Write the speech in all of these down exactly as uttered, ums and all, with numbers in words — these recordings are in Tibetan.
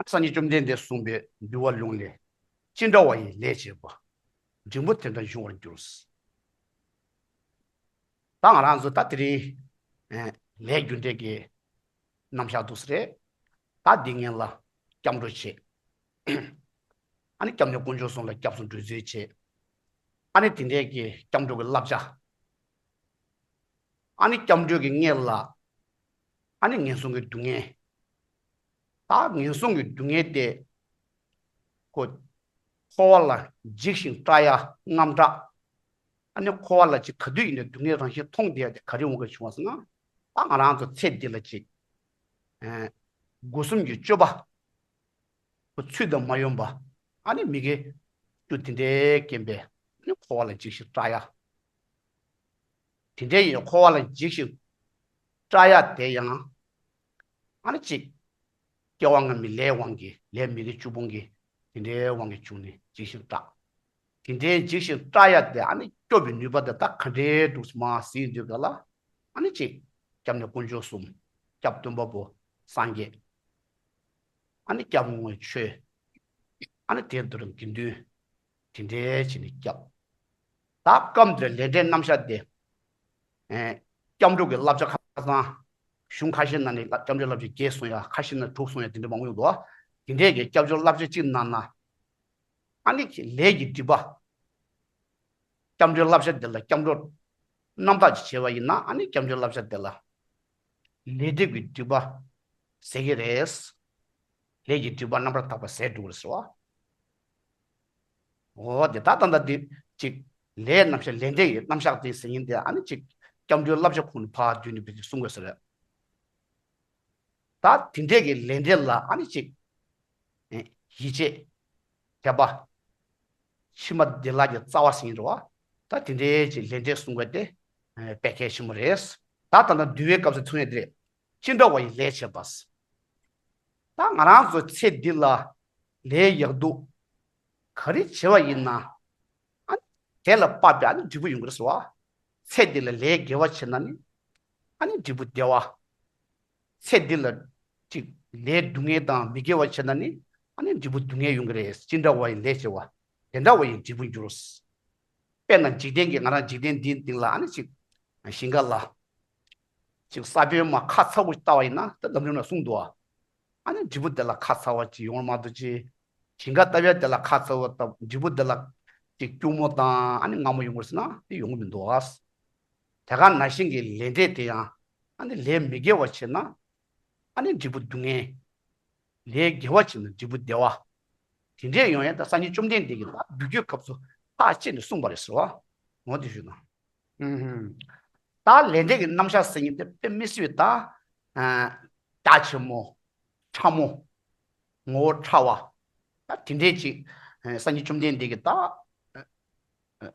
སངས་རྒྱས་བཅོམ་ལྡན་འདས་གསུངས་པའི་འདུལ་བ་ལུང་ལས། ཅི་འདྲ་བ་ཡི་ལས་བྱས་པ། འབྲིང་པོ་དེ་འདྲ་འབྱུང་བར་འགྱུར། ད་ང་རང་ཚོ་ད་དེ་རིང་། ཨེ། ལས་རྒྱུ་འབྲས་ཀྱི་རྣམ་གཞག་འདུག་ས་རེད། ད་འདི་ངན་ལ་སྐྱབས་འགྲོ་བྱེད། ཨ་ནི་སྐྱབས་གནས་དཀོན་མཆོག་གསུམ་ལ་སྐྱབས་སུ་འགྲོ་ཚུལ་བྱེད། ཨ་ནི་དེ་འདྲའི་གི་སྐྱབས་འགྲོ་གི་བསླབ་བྱ། ཨ་ནི་སྐྱབས་འགྲོའི་གི་མངལ་ལ། ཨ་ནི་ངན་སོང་གི་སྡུག་བསྔལ། ད་ངན་སོང་གི་སྡུག་བསྔལ་དེ། ཁོ། འཁོར་བ་ལ་འཇིགས་ཤིང་སྐྲག་ཡ་དངངས་སྐྲག། ཨ་ནི་འཁོར་བ་ལ་ཅིག་ག་དུས་ཡིན་ནའི་སྡུག་བསྔལ་རང་བཞིན་མཐོང་བསྡད་ཡ་དེ་ག་རེ་འོང་གི་བྱུང་བ་ཟེར་ན། ད་ང་རང་ཚོ་ཚེ་འདི་ལ་ཅིག་ཨེ། སྒོ་གསུམ་གྱི་སྤྱོད་པ། ཁོ་ཚུལ་དང་མ་ཡོན་པ། ཨ་ནི་མི་དགེ་བཅུ་དེ་འདྲའི་རྐྱེན་པས་ཨ་ནི་འཁོར་བ་ལ་འཇིགས་ཤིང་སྐྲག་ཡ། དེ་འདྲའི་ཡི་འཁོར་བ་ལ་འཇིགས་ཤིང་སྐྲག་ཡ་དེ་ཡང་། ཨ་ནི་གཅིག་སྐྱེ་བ་སྔ་མའི་ལས་དབང་གིས་ལས་མི་དགེ་བཅུ་སྤོང་གི་དེ་འདྲའི་དབང་གིས་བྱུང་ནས་འཇིགས་ཤིང་སྐྲག་དེ་འདྲའི་འཇིགས་ཤིང་སྐྲག་ཡ་དེ་ཨ་ནི་སྐྱོབ་པའི་ནུས་པ་དེ་ད་ག་འདྲའི་འདུག་མ་ཟིན་དུས་ག་ལ། ཨ་ནི་གཅིག་སྐྱབས་གནས་དཀོན་མཆོག་གསུམ། སྐྱབས་སྟོན་པ་པོ་སངས་རྒྱས། ཨ་ནི་སྐྱབས་མགོན་ཆོས། ཨ་ནི་དེར་མདོ་རིང་དགེ་འདུན། དེ་འདྲའི་བྱས་ནས་སྐྱབས། ད་སྐབས་འདིར་ལས་འབྲས་རྣམ་གཞག་དེ། ཨེ། སྐྱབས་འགྲོ་གི་བསླབ་བྱ་ཁ་སང་། གཞུང་ཁ་ཤས་ནང་ནས་སྐྱབས་འགྲོའི་བསླབ་བྱ་བརྒྱད་གསུངས་ཡ། ཁ་ཤས་ནང་དྲུག་གསུངས་ཡ་དེ་འདྲ་མང་པོ་ཡོད་དོ། དེ་འདྲའི་གི་སྐྱབས་འགྲོའི་བསླབ་བྱ་གཅིག་ནང་ན། ཨ་ནི་ལས་ཀྱི་སྒྲིབ་པ། སྐྱབས་འགྲོའི་བསླབ་བྱ་དེ་ལ་སྐྱབས་འགྲོ་རྣམ་དག་ཅིག་བྱས་པ་ཡིན་ན། ཨ་ནི་སྐྱབས་འགྲོའི་བསླབ་བྱ་དེ་ལ་ལས་སྒྲིབ་ཀྱི་སྒྲིབ་པ་ཟད་ཀྱི་རེད། ལས་ཀྱི་སྒྲིབ་པ་རྣམ་པར་དག་པ་ཟད་འགྲོ་གི་རེད་ཟེར་བ། འོ་དེ་ད་ད་ལྟ་འདི་ཅིག་ལས་རྣམ་གཞག་ལས་འབྲས་ཀྱི་རྣམ་གཞག་དེ་ཟེར་ཡིན་ཏེ། ཨ་ནི་ཅིག་སྐྱབས་འགྲོའི་བསླབ་བྱ་ཁོང་ནས་ཕར་བསྡུས་ནས་བེད་སྤྱོད་གསུང་དགོས་ཟེར། ད་དེ་འདྲས་ཀྱི་ལས་འབྲས་ལ་ཨ་ནི་ཅིག་ཡིད་ཆེས། དད་པ། ཕྱི་མ་བདེ་བླག་གི་རྩ་བ་ཟིན་རེད་བ། ད་དེ་འདྲའི་ཅིག་ལས་འབྲས་གསུང་དགོས་ཏེ། དཔེ་གལ་ཆེན་པོ་རེད། ད་ད་ལྟ་འདུལ་བའི་སྐབས་སུ་མཚུངས་ཡ་དེ་རེད། ཅི་འདྲ་བ་ཡི་ལས་བྱེད་པ། ད་ང་རང་ཚོ་ཚེ་འདི་ལ་ལས་ཡག་སྡུག་ག་རེ་བྱེད་པ་ཡིན་ན། ཨ་ནི་དེ་ལ་དཔག་པའི་ཨ་ནི་འབྲས་བུ་ཡོང་གི་རེད་ཟེར་བ། ཚེ་འདི་ལ་ལས་དགེ་བ་བྱེད་ན་ནི་ཨ་ནི་འབྲས་བུ་བདེ་བ། ཚེ་འདི་ལ་ཅིག་ལས་སྡུག་བསྔལ་དང་མི་དགེ་བ་བྱེད་ན་ནི་ཨ་ནི་འབྲས་བུ་སྡུག་བསྔལ་ཡོང་གི་རེད། ཅི་འདྲ་བ་ཡི་ལས་བྱེད་པ། དེ་འདྲ་བ་ཡི་འབྲས་བུ་འགྱུར། དཔེར་ན་འཇིག་རྟེན་གྱི་ང་རང་འཇིག་རྟེན་འདིའི་སྟེང་ལ་ཨ་ནི་ཅིག་ཞིང་ཁ་ལ་ཅིག་ས་བོན་མ་ཁ་ཚ་བོ་ལྟ་བ་ཡིན་ན་ད་ལམ་རིམ་ལ་གསུངས་འདུག་ཨ། ཨ་ནི་འབྲས་བུ་དེ་ལ་ཁ་ཚ་བ་ཅིག་ཡོང་བ་མ་གཏོགས་ཅི། ཞིང་ཁ་ལྟ་བའི་དེ་ལ་ཁ་ཚ་བ་དང་འབྲས་བུ་དེ་ལ་ཅིག་སྐྱུར་མོ་དང་ཨ་ནི་མངར་མོ་ཡོང་གི་རེད་ཟེར་ན་དེ་ཡོང་གི་མི་འདུག་ཨ། དེ་ག་ནང་བཞིན་གྱི་ལས་འབྲས་དེ་ཡང་ཨ་ནི་ལས་མི་དགེ་བ་བྱེད་ན་ཨ་ནི་འབྲས་བུ་སྡུག་བསྔལ། ལས་དགེ་བ་བྱེད་ན་འབྲས་བུ་བདེ་བ། དེ་འདྲས་ཡོང་ཡ་ད་སངས་རྒྱས་བཅོམ་ལྡན་འདས་ཀྱིས་ད་འདུལ་བའི་སྐབས་སུ་ཐག་བཅད་ནས་གསུངས་པ་རེད་ཟེར་བ། འོ་དེ་ཞུས་ན། ཨུམ། ད་ལས་འབྲས་ཀྱི་རྣམ་གཞག་ཟེར་མཁན་དེ་དཔེ་མི་སྲིད་པའི་ད། ཨ། རྒྱ་ཆེན་མོ། ཕྲ་མོ། ངོ་བོ་ཕྲ་བ། ད་དེ་འདྲས་ཅིག་ཨ། སངས་རྒྱས་བཅོམ་ལྡན་འདས་ཀྱིས་ད། ཨ། ཨ།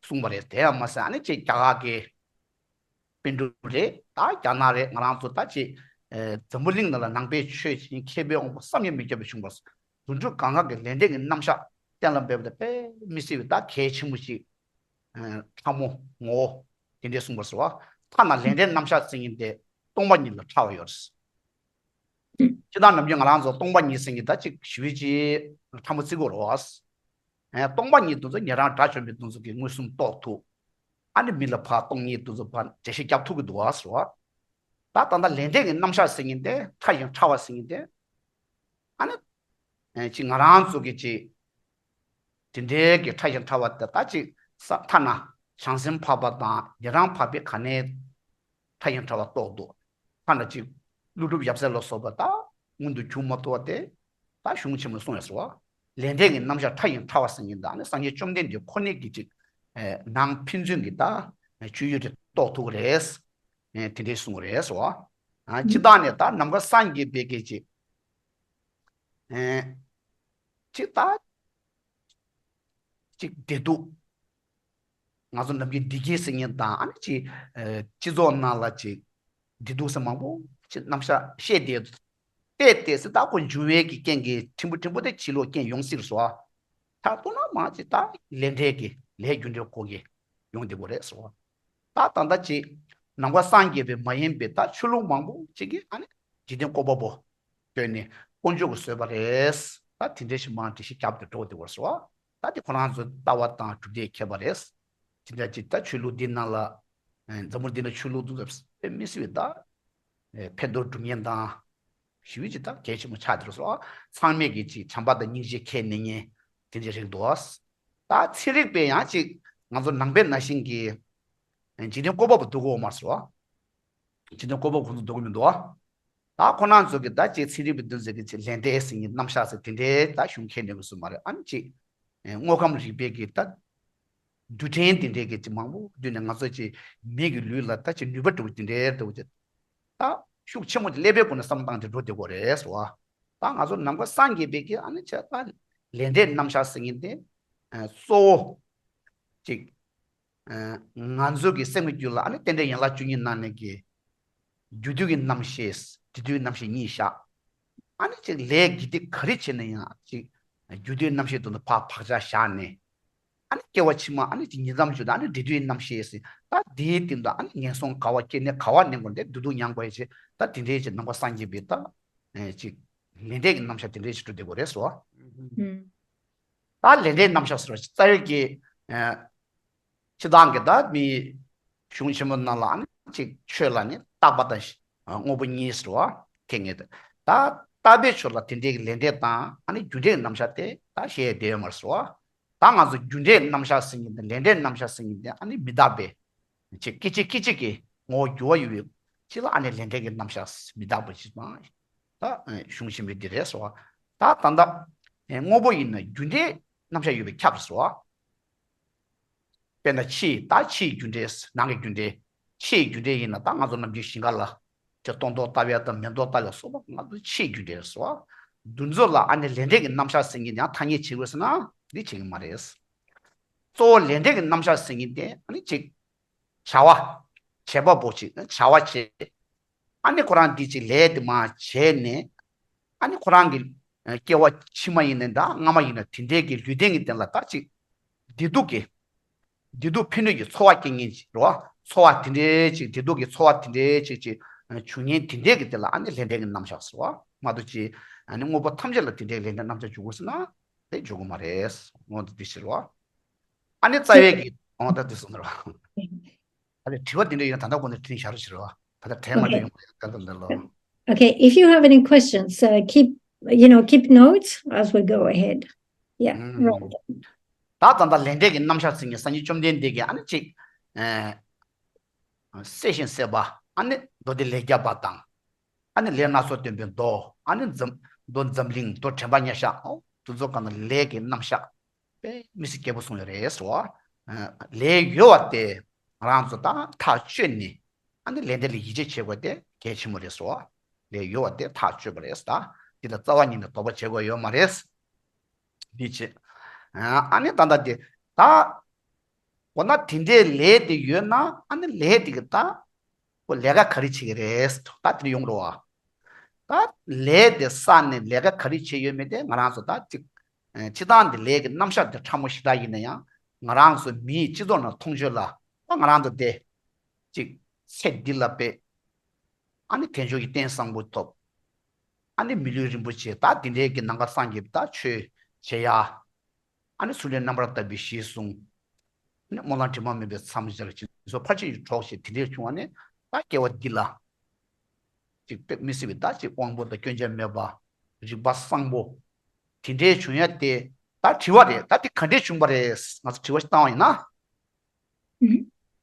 གསུངས་པ་རེད། དེ་ཡང་མ་ཟད་ཨ་ནི་ཅིག་རྒྱ་གར་གྱི་པཎ་གྲུབ་རེད། ད་རྒྱ་ནག་རེད། ང་རང་ཚོ་ད་ཅིག་ཨ། འཛམ་བུ་གླིང་ནང་ལ་ནང་པའི་ཆོས་ཀྱི་མཁས་པའི་དབང་པོ་བསམ་ཡང་མི་ཁྱབ་པ་བྱུང་བ། དུད་འགྲོ་གང་ག་གི་ལས་འབྲས་ཀྱི་རྣམ་གཞག་གཏན་ལ་འབེབས་པ་དེ་དཔེ་མི་སྲིད་པའི་ད་གལ་ཆེན་པོ་ཅིག་ཕྲ་མོ་ངོ་བོ་དེ་འདྲས་གསུངས་པ་ཟེར་བ། ཐ་ན་ལས་འབྲས་རྣམ་གཞག་ཟེར་མཁན་དེ་སྟོང་པ་ཉིད་ལ་ཕྲ་བ་ཡོད་རེད། སྤྱིར་བཏང་ནམ་རྒྱུན་ང་རང་ཚོ་སྟོང་པ་ཉིད་ཟེར་མཁན་ད་ཅིག་ཞི་བའི་ཅིག་ཕྲ་མོ་བརྩི་དགོས་རེད་བ། ཨེ། སྟོང་པ་ཉིད་དེ་ཚོ་ཉན་རང་དགྲ་བཅོམ་པའི་དེ་ཚོ་གི་མངོན་སུམ་རྟོགས་ཐུབ། ཨ་ནི་མི་ལ་ཕར་སྟོང་ཉིད་དེ་ཚོ་ཕར་འགྲེལ་བཤད་རྒྱབ་ཐུབ་ཀྱི་འདུག་བ་ཟེར་བ། ད་ད་ལྟ་ལས་འབྲས་ཀྱི་རྣམ་གཞག་ཟེར་མཁན་དེ་ཕྲ་ཞིང་ཕྲ་བ་ཟེར་མཁན་དེ། ཨ་ནི། ཨེ། ཅིག་ང་རང་ཚོ་གི་ཅིག་དེ་འདྲའི་གི་ཕྲ་ཞིང་ཕྲ་བ་དེ་ད་ཅིག་ས་ཐ་ན་བྱང་སེམས་འཕགས་པ་དང་ཉན་རང་འཕགས་པའི་ག་ནས་ཕྲ་ཞིང་ཕྲ་བ་རྟོགས་འདུག་ཐ་ན་ཅིག་ཀླུ་སྒྲུབ་ཡབ་སྲས་ལ་སོགས་པ་ད་མངོན་དུ་གྱུར་མ་ཐུབ་པ་དེ་ད་གཞུང་ཆེན་མོ་གསུངས་ཡོད་ཟེར་བ། ལས་འབྲས་ཀྱི་རྣམ་གཞག་ཕྲ་ཞིང་ཕྲ་བ་ཟེར་མཁན་དང་ནི་སངས་རྒྱས་བཅོམ་ལྡན་འདས་ཁོ་ནའི་གི་ཅིག་ཨེ། ནང་ཕན་ཚུན་གྱི་ད་སྤྱོད་ཡུལ་དེ་རྟོགས་ཐུབ་ཀྱི་རེད། ཨེ། དེ་འདྲའི་གསུངས་པ་རེད་ཟེར་བ། ཨ། སྤྱིར་བཏང་ནས་ད་ནམ་མཁའ་སངས་རྒྱས་པའི་གི་ཅིག་ཨེ། ཅིག་ད་ཅིག་བདེ་སྡུག་ང་ཚོ་ནམ་རྒྱུན་བདེ་སྐྱིད་ཟེར་མཁན་དང་ཨ་ནི་ཅིག་ཨེ། སྤྱི་ཚོགས་ནང་ལ་ཅིག་བདེ་སྡུག་ཟེར་མང་པོ་ཅིག་རྣམ་གཞག་བཤད་དེ། བལྟས་ཏེ་ཟེར་ད་ཁོ་འབྱུང་བའི་གི་རྐྱེན་གྱིས་ཕྲན་བུ་ཕྲན་བུ་དེ་ཕྱི་ལོགས་རྐྱེན་ཡོང་སྲིད་སོ། མཐར་གཏུགས་ན་མ་ཅིག་ད་ལས་འབྲས་ཀྱི་ལས་རྒྱུ་འབྲས་སྐོར་གྱི་ཡོང་བསྡད་པ་རེད་ཟེར་བ། ད་ད་ལྟ་ཅིག་ནམ་མཁའ་སངས་རྒྱས་པའི་མ་ཡིན་པའི་ད་ཆོས་ལུགས་མང་པོ་ཅིག་གིས་ཨ་ནི་འཇིག་རྟེན་བཀོད་པ་པོ་བཏོན་ནས་ དཀོན་མཆོག་གིས་བཟོས་པ་རེད། ད་དེ་འདྲའི་ཞིག་མང་འགྲེལ་བཤད་རྒྱབ་སྟེ་འགྲོ་བསྡད་པ་རེད་ཟེར་བ། ད་དེ་ཁོ་རང་ཚོའི་ལྟ་བ་དང་གྲུབ་མཐའི་ཁྱད་པར་རེད། དེ་འདྲ་ཅིག་ད་ཆོས་ལུགས་འདི་ནང་ལ། ཨ་འཛམ་བུ་གླིང་འདི་ན་ཆོས་ལུགས་འདི་ཚོ་དཔེ་མི་སྲིད་པའི་ད། ཨེ་ཕན་ཐོགས་སྒྲུབ་མཁན་དང་། ཞི་བའི་ཅིག་ད་གལ་ཆེན་པོ་ཆགས་འདུག་ཟེར་བ། ཚང་མས་ཀྱི་ཅིག་བྱམས་པ་དང་སྙིང་རྗེ་ཁས་ལེན་མཁན་དེ་འདྲའི་རིགས་འདུག་བ། ད་ཚན་རིག་པས་ཡང་ཅིག་ང་ཚོ་ནང་པའི་ནང་བཞིན་གྱི་འཇིག་རྟེན་བཀོད་པ་པོ་འདུག་གོ་མ་ཟེར་བ། འཇིག་རྟེན་བཀོད་པ་པོ་ཁོ་ཚོ་འདུག་གི་མི་འདུག་བ། ད་ཁོ་རང་ཚོ་གི་ད་ཅིག་ཚན་རིག་པའི་འདུ་འཛི་གི་ཅིག་ལས་འབྲས་ཟེར་མཁན་རྣམ་གཞག་ཟེར་དེ་འདྲའི་ད་གཞུང་ཁས་ལེན་དགོས་སུ་མ་རེད། ཨ་ནི་ཅིག་དངོས་ཁམས་རིག་པའི་གི་ད་རྡུལ་ཕྲན་དེ་འདྲའི་གི་ཅིག་མང་པོ་བསྡུས་ནས་ང་ཚོ་ཅིག་མི་གི་ལུས་ལ་ད་ཅིག་ནུས་པ་འདྲ་བོ་དེ་འདྲའི་འདྲ་བོ་ཅིག་ད་ཤུགས་ཆེན་པོ་ཅིག་ཀླད་པའི་སྒོ་ནས་བསམ་བློ་བཏང་སྟེ་འགྲོ་བསྡད་དགོས་རེད་ཟེར་བ། ད་ང་ཚོ་ནམ་མཁའ་སངས་རྒྱས་པའི་གི་ཨ་ནི་ཅིག་ད་ལས་འབྲས་རྣམ་གཞག་ཟེར་མཁན་དེ་གཙོ་བོ་ཅིག་ང་ཚོ་གི་སེམས་ཀྱི་རྒྱུད་ལ་ཨ་ནི་རྟེན་འབྲེལ་ཡན་ལག་བཅུ་གཉིས་ནང་ནས་ཀྱི་རྒྱུ་དུས་ཀྱི་རྣམ་ཤེས། འབྲས་དུས་ཀྱི་རྣམ་ཤེས་གཉིས་བཞག་ཨ་ནི་ཅིག་ལས་དགེ་སྡིག་ག་རེ་བྱས་ན་ཡང་ཅིག་རྒྱུ་དུས་རྣམ་ཤེས་དུ་ནི་ཕར་བག་ཆགས་བཞག་ནས། ཨ་ནི་སྐྱེ་བ་ཕྱི་མ་ཨ་ནི་ཅིག་ཉིང་མཚམས་ཅིག་ཏུ་ཨ་ནི་འབྲས་དུས་རྣམ་ཤེས་ཟེར། ད་དེའི་སྟེང་དུ་ཨ་ནི་ངན་སོང་ག་བ་སྐྱེ་གནས་ག་བ་གནས་དགོས་འདི་སྡུག་སྡུག་མྱང་དགོས་ཡ་ཅིག་ད་དེ་འདྲའི་ཅིག་ནམ་མཁའ་སངས་རྒྱས་པའི་ད་ཅིག་ལས་འབྲས་ཀྱི་རྣམ་གཞག་དེ་འདྲའི་ཅིག་གྲུབ་བསྡད་དགོས་རེད་ཟེར་བ། ད་ལས་འབྲས་རྣམ་གཞག་ཟེར་བ་རྩ་བའི་གི་སྤྱིར་བཏང་གི་ད་མི་གཞུང་ཆེན་མོ་ནང་ལ་ཨ་ནི་ཅིག་ཆོས་ལ་ནི་རྟག་པ་དང་དངོས་པོ་གཉིས་ཟེར་བ་ཁེ་ངེས་ད། ད་རྟག་པའི་ཆོས་ལ་དེ་འདྲའི་གི་ལས་འབྲས་དང་ཨ་ནི་རྒྱུ་འབྲས་རྣམ་གཞག་དེ་ད་བཤད་བསྡད་ཡོད་མ་རེད་ཟེར་བ། ད་ང་ཚོ་རྒྱུ་འབྲས་རྣམ་གཞག་ཟེར་མཁན་དེ་ལས་འབྲས་རྣམ་གཞག་ཟེར་མཁན་དེ་ཨ་ནི་མི་རྟག་པའི་ཅིག་སྐད་ཅིག་སྐད་ཅིག་གི་ངོ་བོ་འགྱུར་བ་ཡོད་པའི་ཅིག་ལ་ཨ་ནི་ལས་འབྲས་ཀྱི་རྣམ་གཞག་མི་རྟག་པ་ཅིག་དང་། ད་གཞུང་ཆེན་པོའི་འདི་རེད་ཟེར་བ། ད་ད་ལྟ་དངོས་པོ་ཡིན་ན་རྒྱུ་འབྲས་རྣམ་གཞག་ཡོད་པས་ཁྱབ་ཟེར་བ། དཔེར་ན་ཕྱིའི་ད་ཕྱིའི་རྒྱུ་འབྲས་ནང་གི་རྒྱུ་འབྲས། ཕྱིའི་རྒྱུ་འབྲས་ཡིན་ན་ད་ང་ཚོ་ནམ་རྒྱུན་ཞིང་ཁ་ལ་ཅིག་སྟོང་ཐོག་ལྟ་བ་དང་མེ་ཏོག་ལྟ་བ་སོགས་པ་ང་ཚོ་ཕྱིའི་རྒྱུ་འབྲས་རེད་ཟེར་བ། འདི་ཚོ་ལ་ཨ་ནི་ལས་འབྲས་ཀྱི་རྣམ་གཞག་ཟེར་མཁན་ཡང་ཐ་སྙད་བྱེད་དགོས་ཟེར་ན་འདི་བྱེད་ཀྱི་མ་རེད། གཙོ་བོ་ལས་འབྲས་ཀྱི་རྣམ་གཞག་ཟེར་མཁན་དེ་ཨ་ནི་ཅིག་བྱ་བ་བྱེད་པ་པོ་ཅིག་བྱ་བ་བྱེད། ཨ་ནི་ཁོ་རང་འདི་ཅིག་ལས་དེ་མ་བྱས་ནས། ཨ་ནི་ཁོ་རང་གི་ཨ་སྐྱེ་བ་ཕྱི་མ་ཡིན་ནའི་འདྲ་སྔ་མ་ཡིན་ན་དེ་འདྲའི་གི་ལུས་རྟེན་གྱི་སྟེང་ལ་ད་ཅིག་བདེ་སྡུག་གི་བདེ་སྡུག་ཕན་གནོད་ཀྱི་ཚོར་བ་སྐྱེ་མཁན་ཅིག་རེད་བ། ཚོར་བ་དེ་འདྲའི་ཅིག་བདེ་སྡུག་གི་ཚོར་བ་དེ་འདྲའི་ཅིག་ཅིག་བྱུང་མཁན་དེ་འདྲའི་གི་དེ་ལ་ཨ་ནི་ལས་འབྲས་ཀྱི་རྣམ་གཞག་ཟེར་བ་མ་གཏོགས་ཅིག་ཨ་ནི་དངོས་པོ་ཐམས་ཅད་ལ་དེ་འདྲའི་ལས་འབྲས་རྣམ་གཞག་འཇུག་དགོས་ཟེར་ན་དེ་འཇུག་གི་མ་རེད། འོ་འདི་འདི་ཟེར་བ། ཨ་ནི་རྩ་བའི་གི་འོ་ད་འདི་གསུངས་ཟེར་བ། ཨ་ནི་དྲི་བ་འདི་འདྲ་ཡོད་ན་ད་ལྟ་ཁོ་ན་དྲི་ཡ་རོགས་ཞུ་རོགས། ད་ལྟ་དྲན་མ་འདྲ་Okay. ཡོང་གི་ད་ལྟ་འདི་ལོ། Okay, if you have any questions, uh, keep, you know, keep notes as we go ahead. Yeah, ད་ད་ལྟ་ལས་འབྲས་ཀྱི་རྣམ་གཞག་ཟེར་མཁན་སངས་རྒྱས་བཅོམ་ལྡན་འདས་ཀྱིས་ཨ་ནི་ཅིག་ཨ་སྲེད་ཞིང་སྲེད་པ། ཨ་ནི་མདོ་སྡེ་ལས་བརྒྱ་པ་དང་། ཨ་ནི་ལས་སྣ་ཚོགས་སྟོན་པའི་མདོ། ཨ་ནི་འཛམ་མདོ་འཛམ་གླིང་མདོ་དྲན་པ་བརྙེས་ཤག་འོ་དེ་ཚོ་གང་ལ་ལས་ཀྱི་རྣམ་གཞག་དཔེ་མི་སྲིད་སྐྱེས་པོ་གསུངས་ཡོད་རེད་ཟེར་བ། ལས་ཡོད་པ་དེ་ང་རང་ཚོ་ད་ཐག་གཅོད་ནས་ཨ་ནི་ལས་འདི་ལ་ཡིད་ཆེས་བྱེད་དགོས་དེ་གལ་ཆེན་པོ་རེད་ཟེར་བ། ལས་ཡོད་པ་དེ་ཐག་གཅོད་པ་རེད་ཟེར། ད་འདི་ལ་རྩ་བ་ཉིད་ནས་དོགས་པ་བྱེད་དགོས་ཡོད་མ་རེད། འདི་བྱེད། ཨ་ནི་ད་ལྟ་དེ་ད་འོ་ན་དེ་འདྲའི་ལས་དེ་ཡོད་ན་ཨ་ནི་ལས་དེ་གི་ད་ཁོ་ལས་ཀ་ག་རེ་བྱེད་ཀྱི་རེད་ད་དེ་ཡོང་རོགས། ད་ལས་དེ་བསགས་ནས་ལས་ཀ་ག་རེ་བྱེད་ཡོད་མེད་དེ་ང་རང་ཚོ་ད་ཅིག་ཨ་སྤྱིར་བཏང་དེ་ལས་ཀྱི་རྣམ་གཞག་དེ་ཕྲ་མོ་ཞེ་དྲག་ཡིན་ན་ཡང་ང་རང་ཚོ་མིའི་སྤྱི་ཚོགས་ནང་མཐོང་ཆོས་ལ་ད་ང་རང་ཚོ་དེ་ཅིག་ཚེ་འདི་ལ་དཔེ་ཨ་ནི་དལ་འབྱོར་གྱི་རྟེན་བཟང་པོ་ཐོབ། ཨ་ནི་མི་ལུས་རིན་པོ་ཆེ་ད་འདི་འདྲའི་གི་ནམ་མཁའ་སངས་རྒྱས་པ་ད་ཆོས་བྱེད་ཡ། ཨ་ནི་ཚུར་ལེན་རྣམ་པར་དག་པའི་གཞི་བཟུང་། ཨ་ནི་སྨོན་ལམ་དྲི་མ་མེད་པའི་མཚམས་སྦྱར་ཅིག་སོགས་ཕར་ཕྱིན་གྱི་གྲོགས་ཞེས་དེ་འདྲའི་བྱུང་བ་ནི་ད་སྐྱེ་བ་འདི་ལ་ཅིག་དཔེ་མི་སྲིད་པའི་ད་ཅིག་དབང་པོ་དང་སྐྱོན་ཆ་མེད་པ་རིག་པ་བཟང་པོ་དེ་འདྲའི་བྱུང་ཡ་དེ་ད་དྲི་བ་རེད། ད་དེ་ག་འདྲས་བྱུང་བ་རེད་ང་ཚོ་དྲི་བ་ཞིག་བཏང་བ་ཡིན་ན།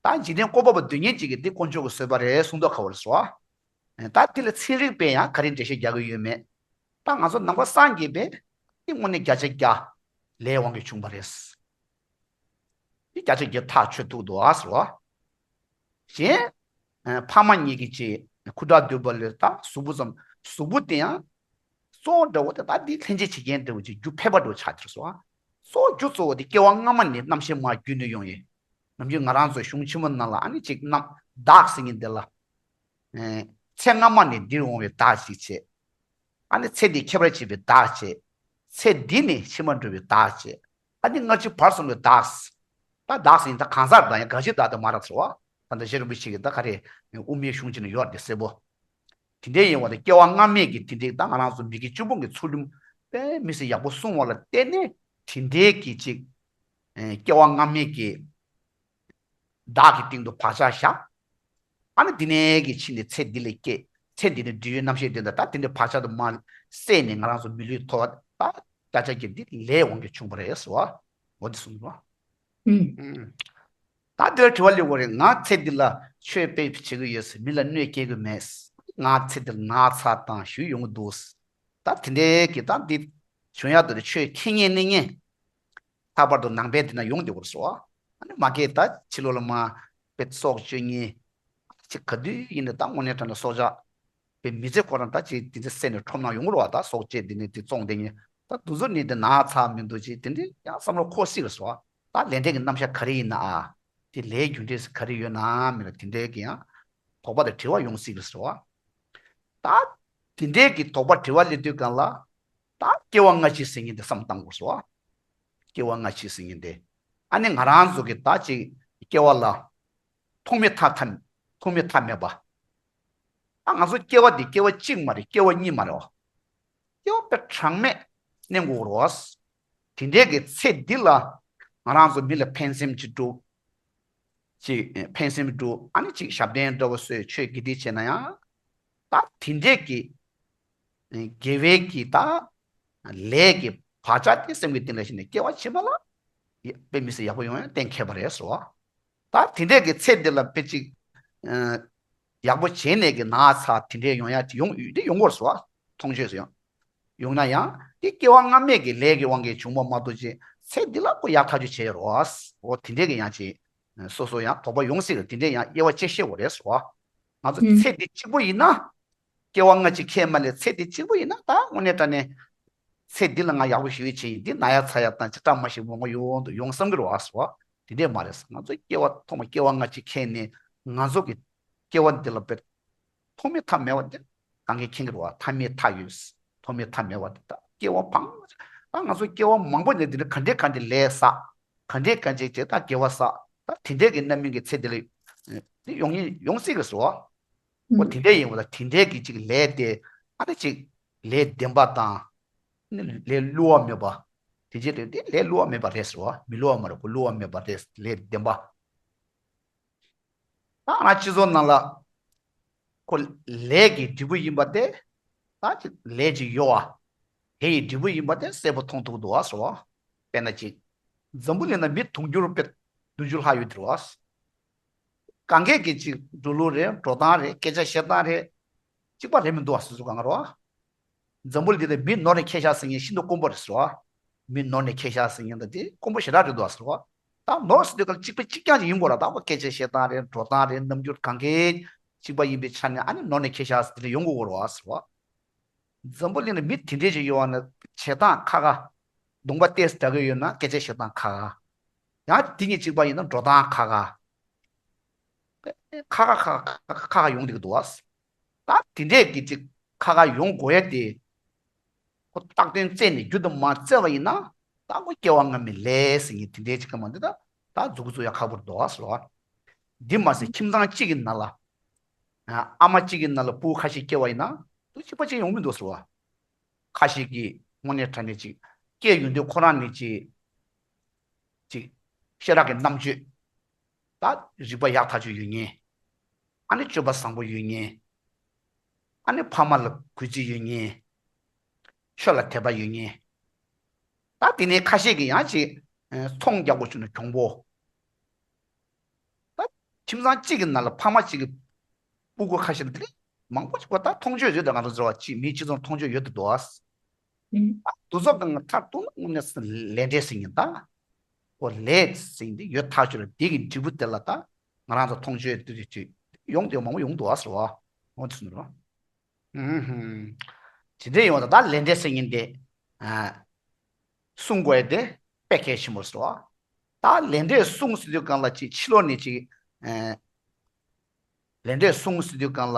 ད་འཇིག་རྟེན་བཀོད་པ་པོ་སྡུག་བསྔལ་གཅིག་གིས་འདི་དཀོན་མཆོག་གིས་བཟོས་པ་རེད་གསུང་མདོག་ཁ་པོ་ལ་སོ། ད་འདི་ལ་ཚན་རིག་པས་ཡང་ག་རེ་འགྲེལ་བཤད་རྒྱག་གི་ཡོད་མེད། ད་ང་ཚོ་ནམ་མཁའ་སངས་རྒྱས་པས་འདི་དངོས་གནས་བརྒྱ་ཆ་བརྒྱ་ལས་དབང་གིས་བྱུང་བ་རེད། འདི་བརྒྱ་ཆ་བརྒྱ་ཐག་ཆོད་ཐུབ་འདུག་ཨ་ཟེར་བ། གཞན། ཕ་མ་གཉིས་ཀྱི་ཆེད་ཁུ་ཁྲག་འདུས་པ་ལས་ད་གཟུགས་པོ་ཙམ་གཟུགས་པོ་དེ་ཡང་གཙོ་བོ་འདྲ་བོ་དེ་ད་འདི་ལྷན་སྐྱེས་བྱེད་མཁན་འདྲ་བོ་ཅིག་རྒྱུ་ཕལ་པ་འདྲ་བོ་ཆགས་ཀྱི་རེད་སོ། གཙོ་བོ་རྒྱུ་གཙོ་བོ་དེ་སྐྱེ་བ་སྔ་མ་ནས་རྣམ་ཤེས་མར་བརྒྱུད་ནས་ཡོང་ཡོད། ནམ་རྒྱུན་ང་རང་ཚོ་གཞུང་ཆེན་མོ་ནང་ལ་ཨ་ནི་ཅིག་རྣམ་བདག་ཟེར་མཁན་དེ་ལ། ཚེ་སྔ་མ་ནས་འདིར་འོང་བའི་བདག་ཅིག་བྱས། ཨ་ནི་ཚེ་འདི་ཁྱབ་པར་བྱེད་པའི་བདག་བྱས། ཚེ་འདི་ནས་ཕྱི་མར་འགྲོ་བའི་བདག་བྱས། ཨ་ནི་སྔ་ཕྱི་བར་གསུམ་གྱི་བདག་ད་བདག་ཟེར་ཡིན་ད་གང་ཟག་བདག་ཡང་གང་ཞིག་བདག་དེ་མ་རེད་ཟེར་བ། ད་ལྟ་རྗེ་རིན་པོ་ཆེ་གིས་ད་ག་རེ་དབུ་མའི་གཞུང་ཅིག་ན་ཡོད་དེ་གསལ་པོ། དེ་འདྲའི་ཡིན་པ་དང་སྐྱེ་བ་སྔ་མའི་གི་དེ་འདྲའི་ད་ང་རང་ཚོ་མི་དགེ་བཅུ་སྤོང་གི་ཚུལ་ཁྲིམས་དཔེ་མི་སྲིད་ཡག་པོ་སྲུང་བ་ལ་བརྟེན་ནས་དེ་འདྲའི་གི་ཅིག་ཨེ་སྐྱེ་བ་སྔ་མའི་གི་བདག་གི་སྟེང་དུ་བག་ཆགས་བཞག་ཨ་ནི་འདི་ནས་གི་ཕྱིན་ནས་ཚེ་འདི་ལ་སྐྱེས། ཚེ་འདི་ནས་འབྲས་བུའི་རྣམ་ཤེས་དེ་འདྲ་ད་དེ་འདྲའི་བག་ཆགས་དུ་མ་སད་ནས་ང་རང་ཚོ་མི་ལུས་ཐོབ་པ་ད་ཅག་གི་འདི་ལས་དབང་གིས་བྱུང་བ་རེད་ཟེར་བ། འོ་འདི་གསུངས་པ། ཨུམ། ད་འདིར་དྲི་བ་སླེབས་པ་རེད། ང་ཚེ་འདི་ལ་ཆོས་དཔེ་བྱེད་ཀྱི་ཡོད་ཟེར་མི་ལ་གནོད་སྐྱེལ་གྱི་མེད། ང་ཚེ་འདིར་ན་ཚ་དང་ཞུས་ཡོང་གི་འདུག་ད་དེ་འདྲའི་གི་ད་འདི་བྱུང་ཡག་འདུག་རེད། ཆོས་ཁེ་ཉན་ནི་ཉན། ལྷག་པར་དུ་ནང་པའི་འདི་ན་ཡོང་བསྡད་པར་སོ། ཨ་ནི་མ་གས་ད་ཕྱི་ལོགས་ལ་མ་དཔེ་སྲོག་གཅོད་ཉེན། ཅིག་ག་དུས་ཡིན་ན་ད་དངོས་གནས་དྲང་གནས་སྲོག་ཆགས་པའི་མི་ཚེ་ཁོ་རང་ད་ཅིག་དེ་ཚེ་སེམས་ནས་ཁྲོམ་ནང་ཡོང་རོགས་ད་སྲོག་གཅོད་འདི་ནས་དེ་བཙོང་བསྡད་ཉེན། ད་དུ་ཚོ་ནི་དེ་ན་ཚ་མི་འདུག་ཅིག་དེ་འདྲའི་ཡང་བསམ་བློ་འཁོར་སྲིད་ཀྱི་སོ། ད་ལས་འབྲས་ཀྱི་རྣམ་གཞག་ག་རེ་ཡིན་ན་ཨ། དེ་ལས་རྒྱུ་འབྲས་ག་རེ་ཡོད་ན་མིན་ན་དེ་འདྲའི་གི་ཡང་དོགས་པ་དང་དྲི་བ་ཡོང་སྲིད་ཀྱི་སོ། ད་དེ་འདྲའི་གི་དོགས་པ་དྲི་བ་སླེབས་དུས་སྒང་ལ། ད་སྐྱེ་བ་སྔ་ཕྱི་ཟེར་མཁན་དེ་བསམ་བཏང་དགོས་སོ། སྐྱེ་བ་སྔ་ཕྱི་ཟེར་མཁན་དེ། ཨ་ནི་ང་རང་ཚོ་གི་ད་ཅིག་སྐྱེ་བ་ལ་ཐོག་མེད་མཐའ་མཐའ་ཐོག་མེད་མཐའ་མེད་པ། ཨ་ང་ཚོ་སྐྱེ་བ་འདི་སྐྱེ་བ་གཅིག་མ་རེད། སྐྱེ་བ་གཉིས་མ་རེད་བ། སྐྱེ་བ་དཔེ་གྲངས་མེད་གནས་དགོས་རེད་བ། དེ་འདྲའི་གི་ཚེ་འདི་ལ་ང་རང་ཚོ་མི་ལ་ཕན་སེམས་ཅིག་སྒྲུབ། ཅིག་ཕན་སེམས་སྒྲུབ། ཨ་ནི་ཅིག་ཞབས་བརྟན་འདྲ་བོ་བཟོས་ཆོས་དགེ་སྡིག་བྱས་ན་ཡང་། ད་དེ་འདྲའི་གི་དགེ་བའི་གི་ད་ལས་ཀྱི་བག་ཆགས་དེ་སེམས་ཀྱི་གཏིང་ལ་ཞིག་ནས་སྐྱེ་བ་ཕྱི་མ་ལ་དཔེ་མི་སྲིད་ཡག་པོ་ཡོང་ཡང་གཏན་འཁེལ་བ་རེད་ཟེར་བ། ད་དེ་འདྲའི་གི་ཚེ་འདི་ལ་དཔེ་ཅིག་ཡག་པོ་བྱས་ནས་གི་ན་ཚ་དེ་འདྲའི་ཡོང་ཡ་དེ་ཡོང་དེ་ཡོང་གི་རེད་ཟེར་བ། མཐོང་ཆོས་སུ་ཡང་། ཡོང་ན་ཡང་དེ་སྐྱེ་བ་སྔ་མའི་གི་ལས་ཀྱི་དབང་གིས་བྱུང་བ་མ་གཏོགས་ཅི་ཚེ་འདི་ལ་ཁོ་ཡག་ཐག་ཆོད་བྱས་རོགས། འོ་དེ་འདྲའི་གི་ཡང་ཅི། སོ་སོ་ཡང་དོགས་པ་ཡོང་སྲིད་ཀྱི་དེ་འདྲའི་ཡང་དབྱེ་བ་དཔྱད་ཤེས་དགོས་རེད་ཟེར་བ། ང་ཚོ་ཚེ་འདི་གཅིག་པོ་ཡིན་ན། སྐྱེ་བ་སྔ་ཕྱི་ཁས་མ་ལེན་ཚེ་འདི་གཅིག་པོ་ཡིན་ན་ད་དངོས་གནས་དྲང་གནས། ཚེ་འདི་ལ་ང་ཡག་པོ་ཞིག་བྱས་ཡིན་འདི་ན་ཡ་ཚ་ཡ་དང་ཅི་བཀྲ་མ་ཤིས་མང་པོ་ཡོང་དུ་ཡོང་བསམ་གི་རེད་བ་ཟེར་བ། དེ་འདྲས་མ་རེད། ང་ཚོ་སྐྱེ་བ་ཐོག་མ་སྐྱེ་བ་སྔ་ཕྱི་ཁས་ནས་ང་ཚོ་གི་སྐྱེ་བ་འདི་ལ་དཔེ། ཐོག་མེད་མཐའ་མེད་པ་དེ་གང་གིས་མཁྱེན་གྱི་རེད་བ། མཐའ་མེད་མཐའ་ཡོད། ཐོག་མེད་མཐའ་མེད་པ་དེ་ད་སྐྱེ་བ་ཕངས། ད་ང་ཚོ་སྐྱེ་བ་མང་པོ་ནས་འདི་འདྲ་ག་འདྲས་ག་འདྲས་ལས་བསགས། ག་འདྲས་ག་འདྲས་བྱས་ད་དགེ་བ་བསགས། ད་དེ་འདྲས་ཀྱི་རྣམ་སྨིན་གྱི་ཚེ་འདི་ལ་འདི་ཡོང་ཡིན་ཡོང་སྲིད་ཀྱི་རེད་བ། འོ་དེ་འདྲས་ཡིན་པ་ད་དེ་འདྲས་ཀྱི་ཅིག་ལས་དེ་ཨ་ནི་ཅིག་ལས་བདེན་པ་དང་། ནི་ལས་བསླུ་བ་མེད་པ། དེ་རྗེས་ལས་དེ་ལས་བསླུ་བ་མེད་པ་རེད་ཟེར་བ། མི་བསླུ་བ་མ་རེད་ཁོ་བསླུ་བ་མེད་པ་རེད་ལས་བདེན་པ། ད་ང་སྤྱི་ཚོགས་ནང་ལ་ཁོ་ལས་ཀྱི་འབྲས་བུ་ཡིན་པ་དེ་ད་ཅི་ལས་ཀྱི་གཡོ་བ་དེ་ཡི་འབྲས་བུ་ཡིན་པ་དེ་གསལ་པོ་མཐོང་ཐུབ་འདུག་བ་ཟེར་བ། དཔེར་ན་ཅིག་འཛམ་བུ་གླིང་ན་མི་དུང་ཕྱུར་དཔེ་བདུན་ཅུ་ལྷག་ཡོད་དེ་རེད་བ། གང་གས་ཀྱི་ཅིག་འགྲོ་ལུགས་རེད། འགྲོ་སྟངས་རེད། སྐད་ཆ་བཤད་སྟངས་རེད། གཅིག་པ་རེད་མི་འདུག་བ་སོ་སོ་གང་རེད་བ། འཛམ་བུ་གླིང་འདི་ལ་མི་ནོར་ནས་ཁྱེར་ཤག་ཟེར་མཁན་ཤིན་ཏུ་དཀོན་པོ་རེད་ཟེར་བ། མི་ནོར་ནས་ཁྱེར་ཤག་ཟེར་མཁན་ད་དེ་དཀོན་པོ་ཞེ་དྲག་རེད་འདུག་ཟེར་བ། ད་ནོར་ཟེར་དུས་ག་ལ་གཅིག་པ་གཅིག་རྐྱང་ཅིག་ཡིན་དགོས་ར། ད་ཁོ་སྐད་ཆ་བཤད་སྟངས་རེད། འགྲོ་སྟངས་རེད། རྣམ་འགྱུར་གང་གས་གཅིག་པ་ཡིན་པའི་ཆ་ནས་ཨ་ནི་ནོར་ནས་ཁྱེར་ཤག་ཟེར་དེ་ལ་ཡོང་དགོས་རེད་བ་ཟེར་བ། འཛམ་བུ་གླིང་ལ་མི་དེ་འདྲས་ཅིག་ཡོད་བ་ན་བྱེད་སྟངས་ཁ་ཁ། གདོང་པ་ཏོག་ཙམ་འདྲ་གི་ཡོད་ན་སྐད་ཆ་བཤད་སྟངས་ཁ་ཁ། ཡང་དེ་གཉིས་གཅིག་པ་ཡིན་ན་འགྲོ་སྟངས་ཁ་ཁ། ཁ་ཁ་ཁ་ཁ་ཁ་ཁ་ཡོང་བསྡད་ཀྱི་འདུག་བ། ད་དེ་འདྲས་ཀྱི་ཅིག་ཁ་ཁ་ཡོང་དགོས་ཡ་དེ། ཁོ་རྟག་དོན་བཙལ་ནས་རྒྱུ་དེ་མ་བཙལ་བ་ཡིན་ན་ད་ཁོ་སྐྱེ་བ་སྔ་མའི་ལས་ཟེར་མཁན་དེ་འདྲས་ཅིག་ག་མ་འདི་ད་ད་མཛུབ་གུ་བཙུགས་ཡ་ཁག་པོ་རེད་འདུག་བ་ཟེར་བ། འདི་མ་ཟད་ཁྱིམ་ཚང་གཅིག་གི་ནང་ལ་ཨ་མ་གཅིག་གི་ནང་ལ་སྤུ་གུ་ཁ་ཤས་སྐྱེ་བ་ཡིན་ན་དུ་གཅིག་པ་གཅིག་ཡོང་མི་འདུག་ཟེར་བ། ཁ་ཤས་ཀྱིས་དངོས་གནས་དྲང་གནས་ཅིག་སྐྱེས་ཡོང་དུས་ཁོ་རང་ནི་ཅིག་ཅིག་ཤེས་རབ་ཀྱི་རྣམ་དཔྱོད། ད་རིག་པ་ཡག་ཐག་ཆོད་ཡོད་མཁན། ཨ་ནི་སྤྱོད་པ་བཟང་པོ་ཡོད་མཁན། ཨ་ནི་ཕ་མ་ལ་གུས་བརྩི་ཡོད་མཁན། ཆོས་ལ་དད་པ་ཡོད་མཁན། ད་དེ་ནས་ཁ་ཤས་ཀྱིས་ཡང་ཅིག་ཨ་མཐོང་རྒྱག་དགོས་བྱུང་ན་གྱོང་པོ། ད་ཁྱིམ་ཚང་གཅིག་གི་ནང་ལ་ཕ་མ་གཅིག་གི་སྤུ་གུ་ཁ་ཤས་དེ་མང་པོ་ཞིག་པ་ད་མཐོང་ཆོས་ཡོད་དེ་ང་ཚོ་ཟེར་བ་ཅིག་མིའི་སྤྱི་ཚོགས་མཐོང་ཆོས་ཡོད་དེ་འདུག་ཨ། ཨ་དུ་ཚོགས་གང་མཐར་གཏུགས་ན་དངོས་གནས་ལས་འབྲས་ཟེར་མཁན་ད། ཁོ་ལས་ཟེར་མཁན་དེ་ཡོད་ཐག་ཆོད་རེད། དེ་གི་འབྲས་བུ་དེ་ལ་ད་ང་རང་ཚོ་མཐོང་ཆོས་དེ་དེ་ཡོང་དེ་མང་པོ་ཡོང་འདུག་ཨ་ཟེར་བ། འོ་དེ་ཟེར་ནོ། ཨུམ་ཧུམ། དེ་འདྲ་ཡོང་ད་ད་ལས་འབྲས་ཟེར་མཁན་དེ། ཨ། སྲུང་དགོས་ཡ་དེ་དཔེ་གལ་ཆེན་པོ་རེད་ཟེར་བ། ད་ལས་འབྲས་སྲུང་ཟེར་དུས་སྒང་ལ་ཅིག་ཕྱི་ལོགས་ནས་ཅིག་ཨ། ལས་འབྲས་སྲུང་ཟེར་དུས་སྒང་ལ་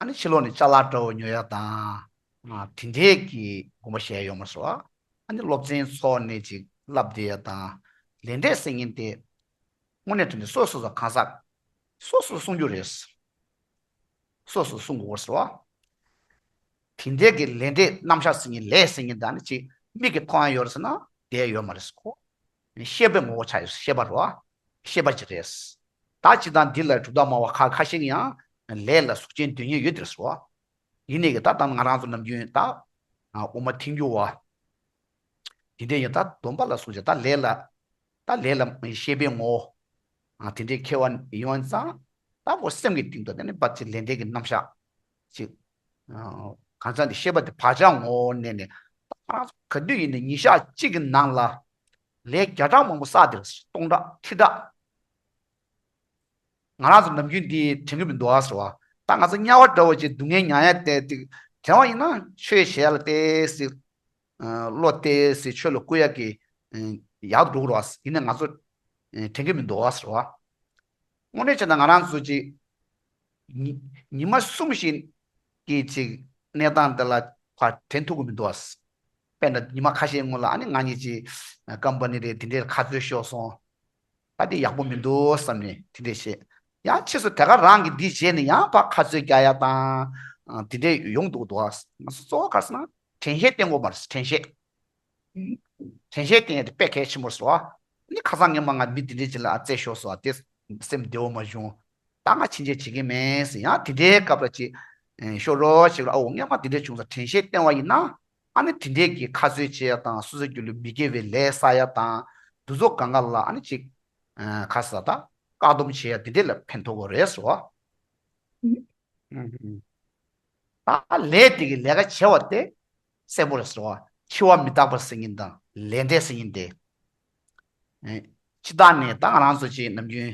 ཨ་ནི་ཕྱི་ལོགས་ནས་ཅ་ལག་འདྲ་བོ་ཉོ་ཡ་དང་། ཨ། དེ་འདྲས་ཀྱི་དགོངས་པ་བཞེས་ཡ་ཡོད་མ་རེད་ཟེར་བ། ཨ་ནི་སློབ་ཚན་འཚོགས་ནས་ཅིག་བསླབ་བསྡད་ཡ་དང་། ལས་འབྲས་ཟེར་མཁན་དེ། དངོས་གནས་དྲང་གནས་སོ་སོ་སོ་གང་ཟག་སོ་སོ་སྲུང་རྒྱུ་རེད། སོ་སོ་སྲུང་དགོས་ཟེར་བ། དེ་འདྲའི་གི་ལས་འབྲས་རྣམ་གཞག་ཟེར་མཁན་ལས་ཟེར་མཁན་དེ་ཨ་ནི་ཅིག་མིག་གིས་མཐོང་ཡ་ཡོད་རེད་ཟེར་ན་དེ་ཡོད་མ་རེད་ཟེར། ཁོ་ཤེས་པའི་ངོ་བོ་ཆགས་ཡོད། ཤེས་པ་རེད་བ། ཤེས་པ་ཅིག་རེད། ད་སྤྱིར་བཏང་འདི་ལ་གྲུབ་མཐའ་སྨྲ་བ་ཁ་ཁ་ཤས་ཀྱིས་ཡང་ལས་ལ་གཟུགས་ཅན་དོན་གཉེར་ཡོད་དེ་རེད་ཟེར་བ། ཡིན་ནའི་གི་ད་ལྟ་ང་རང་ཚོ་ནམ་རྒྱུན་ད་དབུ་མ་ཐལ་འགྱུར་བ། དེ་འདྲ་ཡིན་ད་སྡོམ་པ་ལ་སོགས་ཀྱི་ད་ལས་ལ། ད་ལས་ལ་ཤེས་པའི་ངོ་བོ། དེ་འདྲའི་ཁྱད་པར་ཡོང་ཙང་། ད་ཁོ་སེམས་ཀྱི་སྟེང་དུ་དེ་ནི་བ་ཅི་ལས་འབྲས་ཀྱི་རྣམ་གཞག་ཅིག་གང་ཟག་འདི་ཤེས་པ་དེ་བག་ཆགས་ངོ་བོ་གནས་ནས། ད་ང་རང་ཚོ་ག་དུས་ཡིན་ནའི་ཉིན་ཞག་གཅིག་གི་ནང་ལ་ལས་བརྒྱ་ཕྲག་མང་པོ་བསགས་དེ་རེད། སྟོང་ཕྲག་ཁྲི་ཕྲག་ང་རང་ཚོ་ནམ་རྒྱུན་འདི་དྲན་གྱི་མི་འདུག་ཨ་ཟེར་བ། ད་ང་ཚོ་དམྱལ་བ་འདྲ་བོ་ཅིག་སྡུག་བསྔལ་མྱང་ཡ་དེ་དེ་དྲན་བ་ཡིན་ན་ཆོས་བྱེད་ཡ་ལ་ཏོག་ཙམ་བློ་གཏད་སའི་ཆོས་ལ་བསྐུལ་ཡག་གི་ཡག་འགྲོ་གི་རེད་བ། ཡིན་ནའི་ང་ཚོ་དྲན་གྱི་མི་འདུག་ཟེར་བ། དངོས་གནས་བྱས་ན་ང་རང་ཚོ་ཅིག་ཉི་ཉི་མ་གསུམ་བཞི་གི་ཅིག་གནས་སྟངས་དེ་ལ་ཕར་དྲན་ཐུབ་ཀྱི་མི་འདུག་བ། དཔེར་ན་ཉི་མ་ཁ་ཤས་སྔོན་ལ་ཨ་ནི་ང་གཉིས་ཀྱིས་ཀམ་པ་ནི་རེད་དེ་འདྲའི་ཁ་རྩོད་ཤོར་སོང་། ད་དེ་ཡག་པོ་མི་འདུག་བསམ་ནས་དེ་འདྲས་བཤད། ཡང་ཕྱིས་སུ་དེ་ག་རང་གིས་འདི་བྱས་ནས་ཡང་ཕར་ཁ་རྩོད་རྒྱག་ཡ་དང་། དེ་འདྲས་ཡོང་འདུག་འདུག་ང་ཚོ་གཙོ་བོ་ག་རེ་ཟེར་ན་དྲན་ཤེས་བསྟེན་དགོས་མ་རེད། དྲན་ཤེས། དྲན་ཤེས་བསྟེན་ཡ་དེ་དཔེ་གལ་ཆེན་པོ་རེད་བ། ནི་ཁ་སང་སྔོན་མ་ང་མི་དེ་འདྲས་ཅིག་ལ་ཨ་རྩོད་ཤོར་སོང་བ་དེ་སེམས་བདེ་བོ་མ་བྱུང་། ད་ང་ཕྱིན་ཆད་བྱེད་ཀྱི་མེད་ཟེར་ཡང་དེ་འདྲའི་སྐབས་ལ་ཅིག་ཤོར་རོགས་ཞིག་ལ་ཨོ་སྔོན་མ་དེ་འདྲས་བྱུང་ཙང་དྲན་ཤེས་བསྟེན་པ་ཡིན་ན། ཨ་ནི་དེ་འདྲས་ཀྱི་ཁ་རྩོད་བྱེད་ཡ་དང་སོ་སོའི་རྒྱུད་ལ་མི་དགེ་བའི་ལས་བསགས་ཡ་དང་། དེ་ཚོ་གང་ག་ལ་ཨ་ནི་ཅིག་ཁ་ས་ད་བཀག་སྡོམ་བྱེད་ཡ་དེ་འདྲས་ལ་ཕན་ཐོགས་ཀྱི་རེད་ཟེར་བ། ད་ལས་དེ་གི་ལས་ཀ་བྱེད་པ་དེ་གསལ་པོ་རེད་ཟེར་བ། འཆི་བ་མི་རྟག་པ་ཟེར་མཁན་དང་ལས་འབྲས་ཟེར་མཁན་དེ། སྤྱིར་བཏང་ནས་ད་ང་རང་ཚོ་ཅིག་ནམ་རྒྱུན་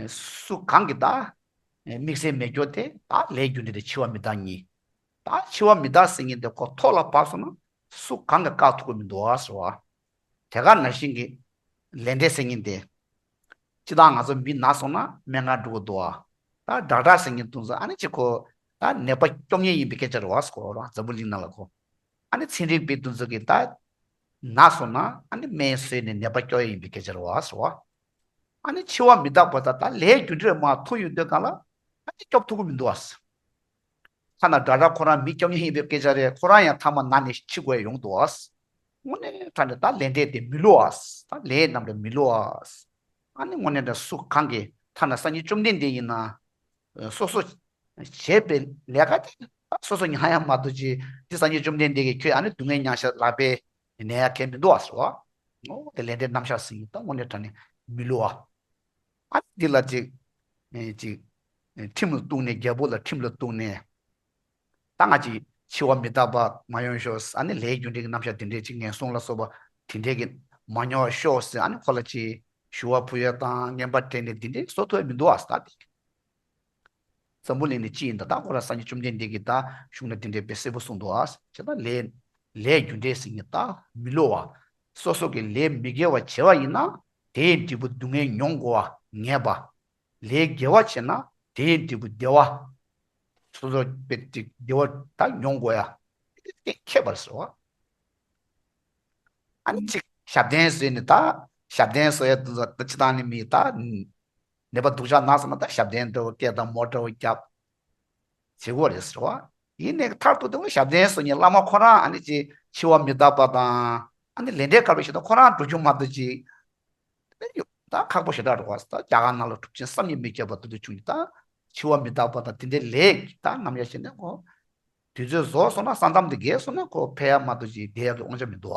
སུ་གང་གིས་ད་དམིགས་བསལ་མེད་རྒྱུ་དེ་ད་ལས་རྒྱུ་འབྲས་དེ་འཆི་བ་མི་རྟག་གཉིས། ད་འཆི་བ་མི་རྟག་ཟེར་མཁན་དེ་ཁོ་ཐོག་ལ་བབས་སོང་ན་སུ་གང་གིས་བཀག་ཐུབ་ཀྱི་མི་འདུག་ཟེར་བ། དེ་ག་ནང་བཞིན་གྱི་ལས་འབྲས་ཟེར་མཁན་དེ། སྤྱིར་བཏང་ང་ཚོ་མི་ན་སོང་ན་སྨན་ཁང་འགྲོ་གི་འདུག་བ། ད་ཌོག་ཊར་ཟེར་མཁན་དེ་ཚོ་ཨ་ནི་ཅིག་ཁོ་ད་ནད་པ་སྐྱོབ་མཁན་ཡིན་པའི་སྐད་ཆ་རེད་བ། ཁོ་རང་འཛམ་བུ་གླིང་ནང་ལ་ཁོ་ཨ་ནི་ཚན་རིག་པའི་དེ་ཚོ་གིས་ད་ན་སོང་ན་ཨ་ནི་སྨན་བཟོས་ནས་ནད་པ་སྐྱོབ་ཡ་ཡིན་པའི་སྐད་ཆ་རེད་བ་ཟེར་བ། ཨ་ནི་འཆི་བ་མི་རྟག་པ་ད་ད་ལས་རྒྱུ་འབྲས་མར་ཐུག་ཡོང་དུས་སྒང་ལ་ཨ་ནི་སྐྱོབ་ཐུབ་ཀྱི་མི་འདུག་བ། ཐ་ན་ཌོག་ཊར་ཁོ་རང་མི་སྐྱོབ་མཁན་ཡིན་པའི་སྐད་ཆ་རེད། ཁོ་རང་ཡང་ཐ་མ་ན་ནས་འཆི་དགོས་ཡོང་འདུག་བ། དངོས་གནས་དྲང་གནས་ད་ལས་འབྲས་དེ་མི་བསླུ་བ། ད་ལས་རྣམས་རེ་མི་བསླུ་བ། ཨ་ནི་དངོས་གནས་དྲང་སུ་གང་གིས་ཐ་ན་སངས་རྒྱས་བཅོམ་ལྡན་འདས་ཡིན་ན། སོ་སོ་བྱས་པའི་ལས་ཀ་དེ་སོ་སོ་མྱང་ཡ་མ་གཏོགས་ཅི། དེ་སངས་རྒྱས་བཅོམ་ལྡན་འདས་ཀྱིས་ཁྱོད་ཨ་ནི་སྡུག་བསྔལ་མྱང་ཤག་ལབ་པའི་ནས་ཡ་གལ་མི་འདུག་བ་ཟེར་བ། ཨོ་དེ་ལས་འབྲས་རྣམ་གཞག་ཟེར་མཁན་ད་དངོས་གནས་དྲང་གནས་མི་བསླུ་བ། ཨ་ནི་འདི་ལ་ཅིག་ཨེ་ཅིག་ཨེ་ཁྲིམས་ལ་གཏུགས་ནས། རྒྱལ་པོ་ལ་ཁྲིམས་ལ་གཏུགས་ནས། ད་ང་ཅིག་འཆི་བ་མི་རྟག་པ་མ་ཡོང་ཤོག་ཨ་ནི་ལས་རྒྱུ་འབྲས་ཀྱི་རྣམ་གཞག་དེ་འདྲས་ཅིག་ངན་སོང་ལ་སོགས་པ་དེ་འདྲས་ཀྱི་མ་མྱོང་བ་ཤོག་ཟེར་ཨ་ནི་ཁོ་ལ་ཅིག་ཞུ་བ་ཕུལ་ཡ་དང་རྔན་པ་སྤྲད་ནས་དེ་འདྲས་བཟོ་ཐུབ་ཡ་མི་འདུག་ཨ་ད་དེ། འཛམ་བུ་གླིང་ནས་ཅི་ཡིན་ད། ད་ཁོ་རང་སངས་རྒྱས་བཅོམ་ལྡན་འདས་ཀྱིས་ད་གཞུང་ལ་དེ་འདྲས་དཔེ་གསལ་པོ་གསུངས་འདུག་ཨ། བྱས་ཙང་ལས་ལས་རྒྱུ་འབྲས་ཟེར་མཁན་ད་མི་བསླུ་བ། སོ་སོ་གི་ལས་མི་དགེ་བ་བྱས་པ་ཡིན་ན་དེའི་འབྲས་བུ་སྡུག་བསྔལ་མྱོང་དགོས་པ་ངེས་པ། ལས་དགེ་བ་བྱས་ན་དེའི་འབྲས་བུ་བདེ་བ། སོ་སོ་དཔེ་ཅིག་བདེ་བ་ད་མྱོང་དགོས་ཡ། དེ་ཁྱད་པར་ཟེར་བ། ཨ་ནི་ཅིག་ཞབས་བརྟན་བཟོས་ནས་ད་ཞབས་བརྟན་བཟོ་ཡ་དེ་ཚོ་ད་སྤྱིར་བཏང་ནི་མི་ད་ནད་པ་སྡུག་ཅག་ན་སོང་ན་ད་ཞབས་བརྟན་འདྲ་བོ་སྐད་དང་མོ་འདྲ་བོ་རྒྱབ། བྱེད་དགོས་རེད་ཟེར་བ། ཡིན་ནའི་མཐར་ཐུག་དེ་ཞབས་བརྟན་བཟོ་མཁན་བླ་མ་ཁོ་རང་ཨ་ནི་ཅིག་འཆི་བ་མི་རྟག་པ་དང་ཨ་ནི་ལས་འབྲས་དཀར་པོའི་ཞིག་དང་ཁོ་རང་འགྲོ་རྒྱུ་མ་གཏོགས་ཅིག་ད་ཁག་པོ་ཞེ་དྲག་རེད་བ། ད་རྒྱ་གར་ནང་ལ་གྲུབ་ཆེན་བསམ་ཡས་མི་ཁྱབ་པ་དེ་ཚོ་བྱུང་ཡིན། ད་འཆི་བ་མི་རྟག་པ་དང་དེ་འདྲའི་ལས་ཀྱི་ད་རྣམ་གཞག་བྱས་ནས་ཁོ་དུས་ཚོད་རྫོགས་སོང་ན་ས་མཚམས་དེ་བརྒལ་སོང་ན་ཁོ་ཕེབས་ཡ་མ་གཏོགས་ཅིག་བསྡད་ཡ་གི་དབང་ཆ་མི་འདུག་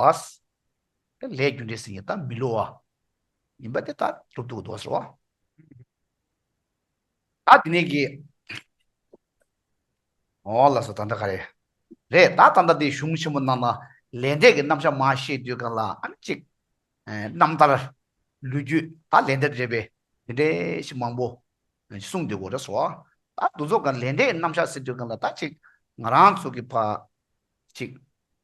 བ། ལས་རྒྱུ་འབྲས་ཟེར་མཁན་ད་མི་བསླུ་བ་ཡིན་པ་དེ་ད་སྒྲུབ་ཐུབ་ཀྱི་འདུག་ཟེར་བ། ད་དེ་ནས་ཀྱི། འོ་ལགས་སོ། ད་ལྟ་ག་རེ་རེད། ད་ད་ལྟ་དེ་གཞུང་ཆེན་མོ་ནང་ན་ལས་འབྲས་ཀྱི་རྣམ་གཞག་མར་བཤད་དུས་སྒང་ལ་ཨ་ནི་ཅིག་རྣམ་ཐར་ལོ་རྒྱུས་ད་ལས་འབྲས་རེད་པས་དེ་འདྲའི་ཞིག་མང་པོ་གསུངས་བསྡད་ཡོད་རེད་ཟེར་བ། ད་དེ་ཚོ་ག་ལས་འབྲས་ཀྱི་རྣམ་གཞག་ཟེར་དུས་སྒང་ལ་ད་ཅིག་ང་རང་ཚོ་གི་ཕ་ཅིག་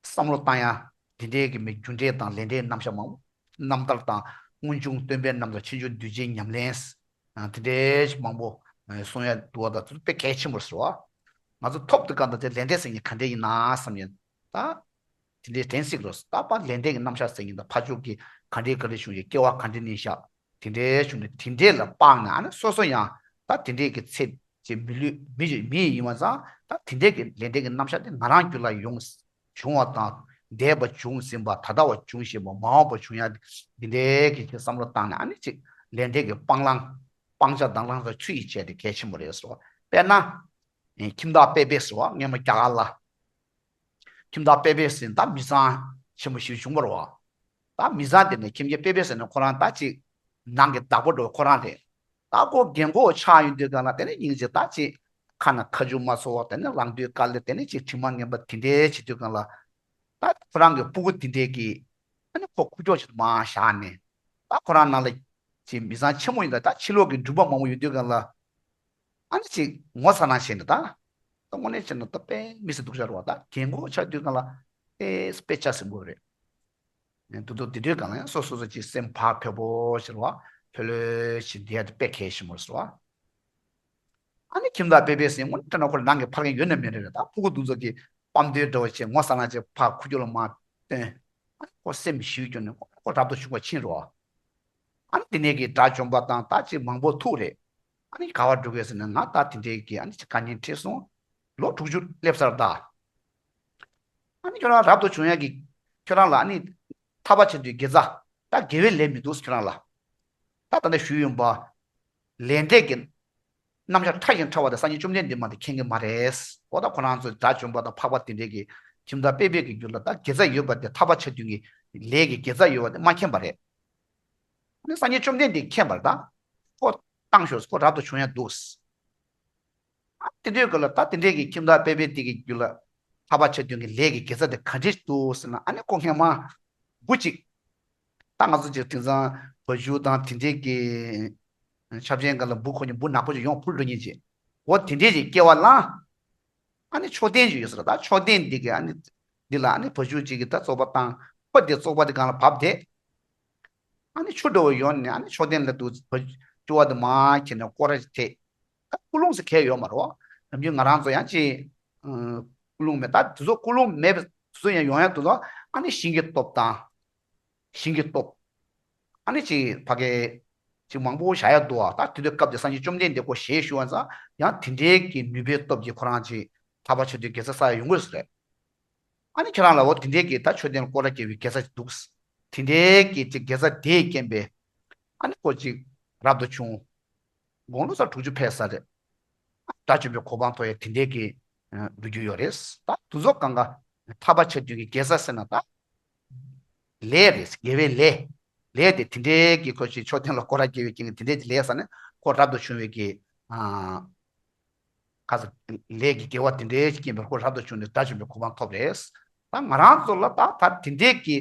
བསམ་བློ་བཏང་ཡ་དེ་འདྲའི་གི་མི་རྒྱུ་འབྲས་དང་ལས་འབྲས་རྣམ་གཞག་མང་པོ། རྣམ་ཐར་དང་སྔོན་བྱུང་སྟོན་པའི་རྣམ་ཐར། ཕྱིས་འབྱུང་གདུལ་བྱའི་ཉམས་ལེན། དེ་འདྲའི་ཞིག་མང་པོ་གསུང་ཡ་འདུག་བ། ད་དེ་དཔེ་གལ་ཆེན་པོ་རེད་ཟེར་བ། ང་ཚོ་ཐོབ་དུས་སྒང་ད་དེ་ལས་འབྲས་ཟེར་མཁན་ག་འདྲས་ཡིན་ན་བསམ་ཡ་ད་དེ་འདྲའི་དྲན་སྲིད་རེད། ད་ཕར་ལས་འབྲས་ཀྱི་རྣམ་གཞག་ཟེར་མཁན་ད་ཕར་ཕྱོགས་ཀྱི་ག་འདྲས་ག་འདྲས་བྱུང་ཡ། སྐྱེ་བ་ག་འདྲས་ནས་བཞག་དེ་འདྲའི་བྱུང་ནས་དེ་འདྲའི་ལ་དཔག་ནས་ཨ་ནི་སོ་སོ་ཡང་ད་དེ་འདྲའི་གི་ཚེ་ ཅིག་མི་ལུས་མི་ཞིག་མི་ཡིན་པ་ཙང་ད་དེ་འདྲའི་གི་ལས་འབྲས་ཀྱི་རྣམ་གཞག་དེ་ང་རང་རྒྱུད་ལ་ཡོང་བྱུང་བ་དང་། འདས་པ་བྱུང་ཟིན་པ། ད་ལྟ་བ་འབྱུང་བཞིན་པ། མ་འོངས་པ་འབྱུང་ཡ་འདི་འདྲའི་གི་ཅིག་བསམ་བློ་བཏང་ནས། ཨ་ནི་ཅིག་ལས་འབྲས་ཀྱི་སྤང་བླང་། སྤང་བྱ་དང་བླང་བྱ་ཚུལ་བཞིན་བྱས་ཏེ་གལ་ཆེན་པོ་རེད་ཟེར་བ། དཔེར་ན། ཁྱིམ་བདག་དཔལ་སྦས་ཟེར་བ་སྔོན་མ་རྒྱ་གར་ལ། ཁྱིམ་བདག་དཔལ་སྦས་ཟེར་ད་མི་ཚང་ཆེན་པོ་ཞིག་བྱུང་བ་རེད་བ། ད་མི་ཚང་དེ་ནས་ཁྱིམ་རྒྱལ་དཔལ་སྦས་ཟེར་ནས་ཁོ་རང་ད་ཅིག་ནང་གི་བདག་པོ་འགྲོ་ཁོ་རང་རེད། ད་ཁོ་རྒན་གོག་ཆགས་ཡོང་དུས་སྒང་ལ་དེ་ནས་སྙིང་རྗེ་ད་ཅིག་ཁ་ན་ཁ་མཆུ་མ་ཚོར་བ། དེ་ནས་ལངས་དུས་དཀའ་ལས། དེ་ནས་ཅིག་དྲི་མ་ངན་པ་དེ་འདྲའི་བྱེད་དུས་སྒང་ལ། ད་ཁོ་རང་གི་སྤུ་གུ་དེ་འདྲས་ཀྱིས་ཨ་ནི་ཁོ་ཁུག་ཀྱོག་ཅིག་མར་བཞག་ནས། ད་ཁོ་རང་ནང་ལ་ཅིག་མི་ཚང་ཆེན་མོ་ཡིན་ད། ད་ཕྱི་ལོགས་ཀྱི་འགྲུལ་པ་མང་པོ་ཡོད་དུས་སྒང་ལ། ཨ་ནི་ཅིག་ངོ་ཚ་ན་བྱས་ནས་ད། ད་དངོས་གནས་བྱས་ན་ད་དཔེ་མི་སྲིད་སྡུག་ཅག་རེད་བ། ད་རྒན་གོག་ཆགས་དུས་སྒང་ལ་དཔེ་དཔེ་ཆ་ཟིན་དགོས་རེད། དུ་དུ་དེ་དུས་སྒང་ལ་ཡང་སོ་སོ་སོ་ཅིག་སེམས་ཕར་ཕེབས་པོ་ཟེར་བ། ཕེབས་ལོས་ཤིག་བསྡད་ཡ་དེ་དཔེ་གལ་ཆེན་པོ་ཟེར་བ། ཨ་ནི་ཁྱིམ་བདག་དཔལ་སྦས་ཟེར་དངོས་གནས་དྲན་ན་ཁོ་ལ་ནང་གི་ཕར་མཁན་ཡོད་ན་མེད་རེད་རེད། ད་སྤུ་གུ་དུ་ཚོ་གི་དཔའ་མདུན་འདྲ་བོ་བྱས། ངོ་ཚ་ན་བྱས་ཕར་ཁུག་ཀྱོག་ལ་མར་བཏོན། ཨ་ནི་ཁོ་སེམས་ཞུས་ཀྱོག་ནས་ཁོ་རབ་ཏུ་བྱུང་བ་ཕྱིན་རོ། ཨ་ནི་དེ་ནས་གི་དགྲ་བཅོམ་པ་དང་ད་ཅིག་མང་པོ་ཐུག་རེད། ཨ་ནི་ག་བར་འགྲོ་གི་ཟེར་ན། ང་ད་དེ་འདྲའི་གི་ཨ་ནི་ཅིག་དཀའ་ངལ་འཕྲད་སོང་། ལོ་དྲུག་ཅུ་སླེབས་ཚར་ད། ཨ་ནི་ཁྱོད་རང་རབ་ཏུ་བྱུང་ཡག་གི་ཁྱོད་རང་ལ་ཨ་ནི་ཐར་པ་བྱེད་དུས་དགེ་རྩ་ད་དགེ་བའི་ལས་མི་འདུག་ཁྱོད་རང་ལ། ད་ད་ལྟ་ཞུས་ཡོང་པ། ལས་འབྲས་ཀྱི་རྣམ་གཞག་ཕྲ་ཞིང་ཕྲ་བ་དེ་སངས་རྒྱས་བཅོམ་ལྡན་འདས་མ་དེ་མཁྱེན་གྱི་མ་རེད། འོ་ད་ཁོ་རང་ཚོས་དགྲ་བཅོམ་པ་དང་འཕགས་པ་དེ་འདྲས་ཀྱི་ཁྱིམ་བདག་དཔལ་སྦས་ཀྱི་རྒྱུད་ལ་ད་དགེ་རྩ་ཡོད་པ་དེ། ཐར་པ་བྱེད་དུས་ཀྱི་ལས་ཀྱི་དགེ་རྩ་ཡོད་པ་དེ་མ་མཁྱེན་པ་རེད། ཨ་ནི་སངས་རྒྱས་བཅོམ་ལྡན་འདས་མཁྱེན་པ་རེད་ད། ཁོ་བཏང་ཤོག་ཁོ་རབ་ཏུ་བྱུང་ཡག་འདུག་ཨ་དེ་འདྲའི་སྐོར་ལ་ད་དེ་འདྲའི་གི་ཁྱིམ་བདག་དཔལ་སྦས་དེ་གི་རྒྱུད་ལ་ཐར་པ་བྱེད་དོན་གྱི་ལས་ཀྱི་དགེ་རྩ་དེ་ག་འདྲས་འདུག་ཟེར་ན། ཨ་ནི་ཁོ་སྔན་མ་འབུ་ཅིག་ད་ང་ཚོ་ཅིག་དེང་སང་བ་ཕྱུགས་དང་དེ་འདྲའི་གི་ཆབ་ཆེན་སྒང་ལ་འབུ་ཁོ་གཉིས་འབུ་ནག་པོ་ཅིག་ཡོང་འཕུར་འགྲོ་མཁན་ཅིག་འོ་དེ་འདྲའི་ཅིག་སྐྱེ་བ་བླངས། ཨ་ནི་མཆོད་རྟེན་ཅིག་ཡོད་ཟེར། ད་མཆོད་རྟེན་འདི་གི་ཨ་ནི་འདི་ལ་ཨ་ནི་བ་ཕྱུགས་ཅིག་གིས་ད་བཙོག་པ་བཏང་། ཁོ་དེ་བཙོག་པ་དེ་སྒང་ལ་བབས་ཏེ། ཨ་ནི་ཆུ་འདྲ་བོ་ཡོང་ནས་ཨ་ནི་མཆོད་རྟེན་ལ་དུ་བ་ཕྱུགས་བ་དེ་མར་ཁྱེར་ནས་སྐོར་ར་ཅིག་ཐེབས། ད་ཀུན་སློང་ཟེར་གང་ཡང་ཡོད་མ་རེད་བ། ནམ་རྒྱུན་ང་རང་ཚོ་ཡང་ཅིག་ཀུན་སློང་མེད། ད་དེ་ཚོ་ཀུན་སློང་མེད་པའི་དེ་ཚོ་ཡང་ཡོང་ཡག་དུ་ལ། ཨ་ནི་ཞིང་གི་སྟོབས་དང་། ཞིང་གི་སྟོབས། ཨ་ནི་ཅིག་ཕ་གི་ཅིག་མང་པོ་བཞག་ཡག་འདུག་བ། ད་དེ་དུས་སྐབས་དེ་སངས་རྒྱས་བཅོམ་ལྡན་འདས་ཁོ་ཞལ་བཞུགས་པ་ཙང་ཡང་དེ་འདྲའི་གི་ནུས་པའི་སྟོབས་ཀྱིས་ཁོ་རང་ཅིག་ཐར་པ་བྱེད་དུས་དགེ་རྩ་བསགས་ཡག་ཡོང་གི་ཟེར། ཨ་ནི་ཁྱེད་རང་ལ་འོ་དེ་འདྲའི་གི་ད་མཆོད་རྟེན་སྐོར་ར་རྒྱག་པའི་དགེ་རྩ་ཅིག་འདུག་དེ་འདྲའི་གི་ཅིག་དགེ་རྩ་དེའི་རྐྱེན་པས་ཨ་ནི་ཁོ་ཅིག་རབ་ཏུ་བྱུང་། དགུང་ལོ་ས་དྲུག་ཅུ་ཕེབས་ས་རེད། དགྲ་བཅོམ་པའི་གོ་འཕང་ཐོབ་ཡག་དེ་འདྲའི་གི་ལོ་རྒྱུས་ཡོད་རེད། ད་དུ་ཚོ་གང་ག་ཐར་པ་བྱེད་དོན་གྱི་དགེ་རྩ་ཟེར་ན་ད་ལས་རེད། དགེ་བའི་ལས། ལས་དེ་དེ་འདྲའི་གི་ཁོ་ཅིག་མཆོད་རྟེན་ལ་སྐོར་ར་རྒྱག་པའི་རྐྱེན་གྱིས་དེ་འདྲའི་གི་ལས་ཟེར་ནས་ཁོ་རབ་ཏུ་བྱུང་བའི་གི་ཨ། ཁ་ས་ལས་ཀྱི་དགེ་བ་དེ་འདྲའི་རྐྱེན་པས་ཁོ་རབ་ཏུ་བྱུང་ནས་དགྲ་བཅོམ་པའི་གོ་འཕང་ཐོབ་རེད། ད་ང་རང་ཚོ་ལ་ད་ད་དེ་འདྲའི་གི་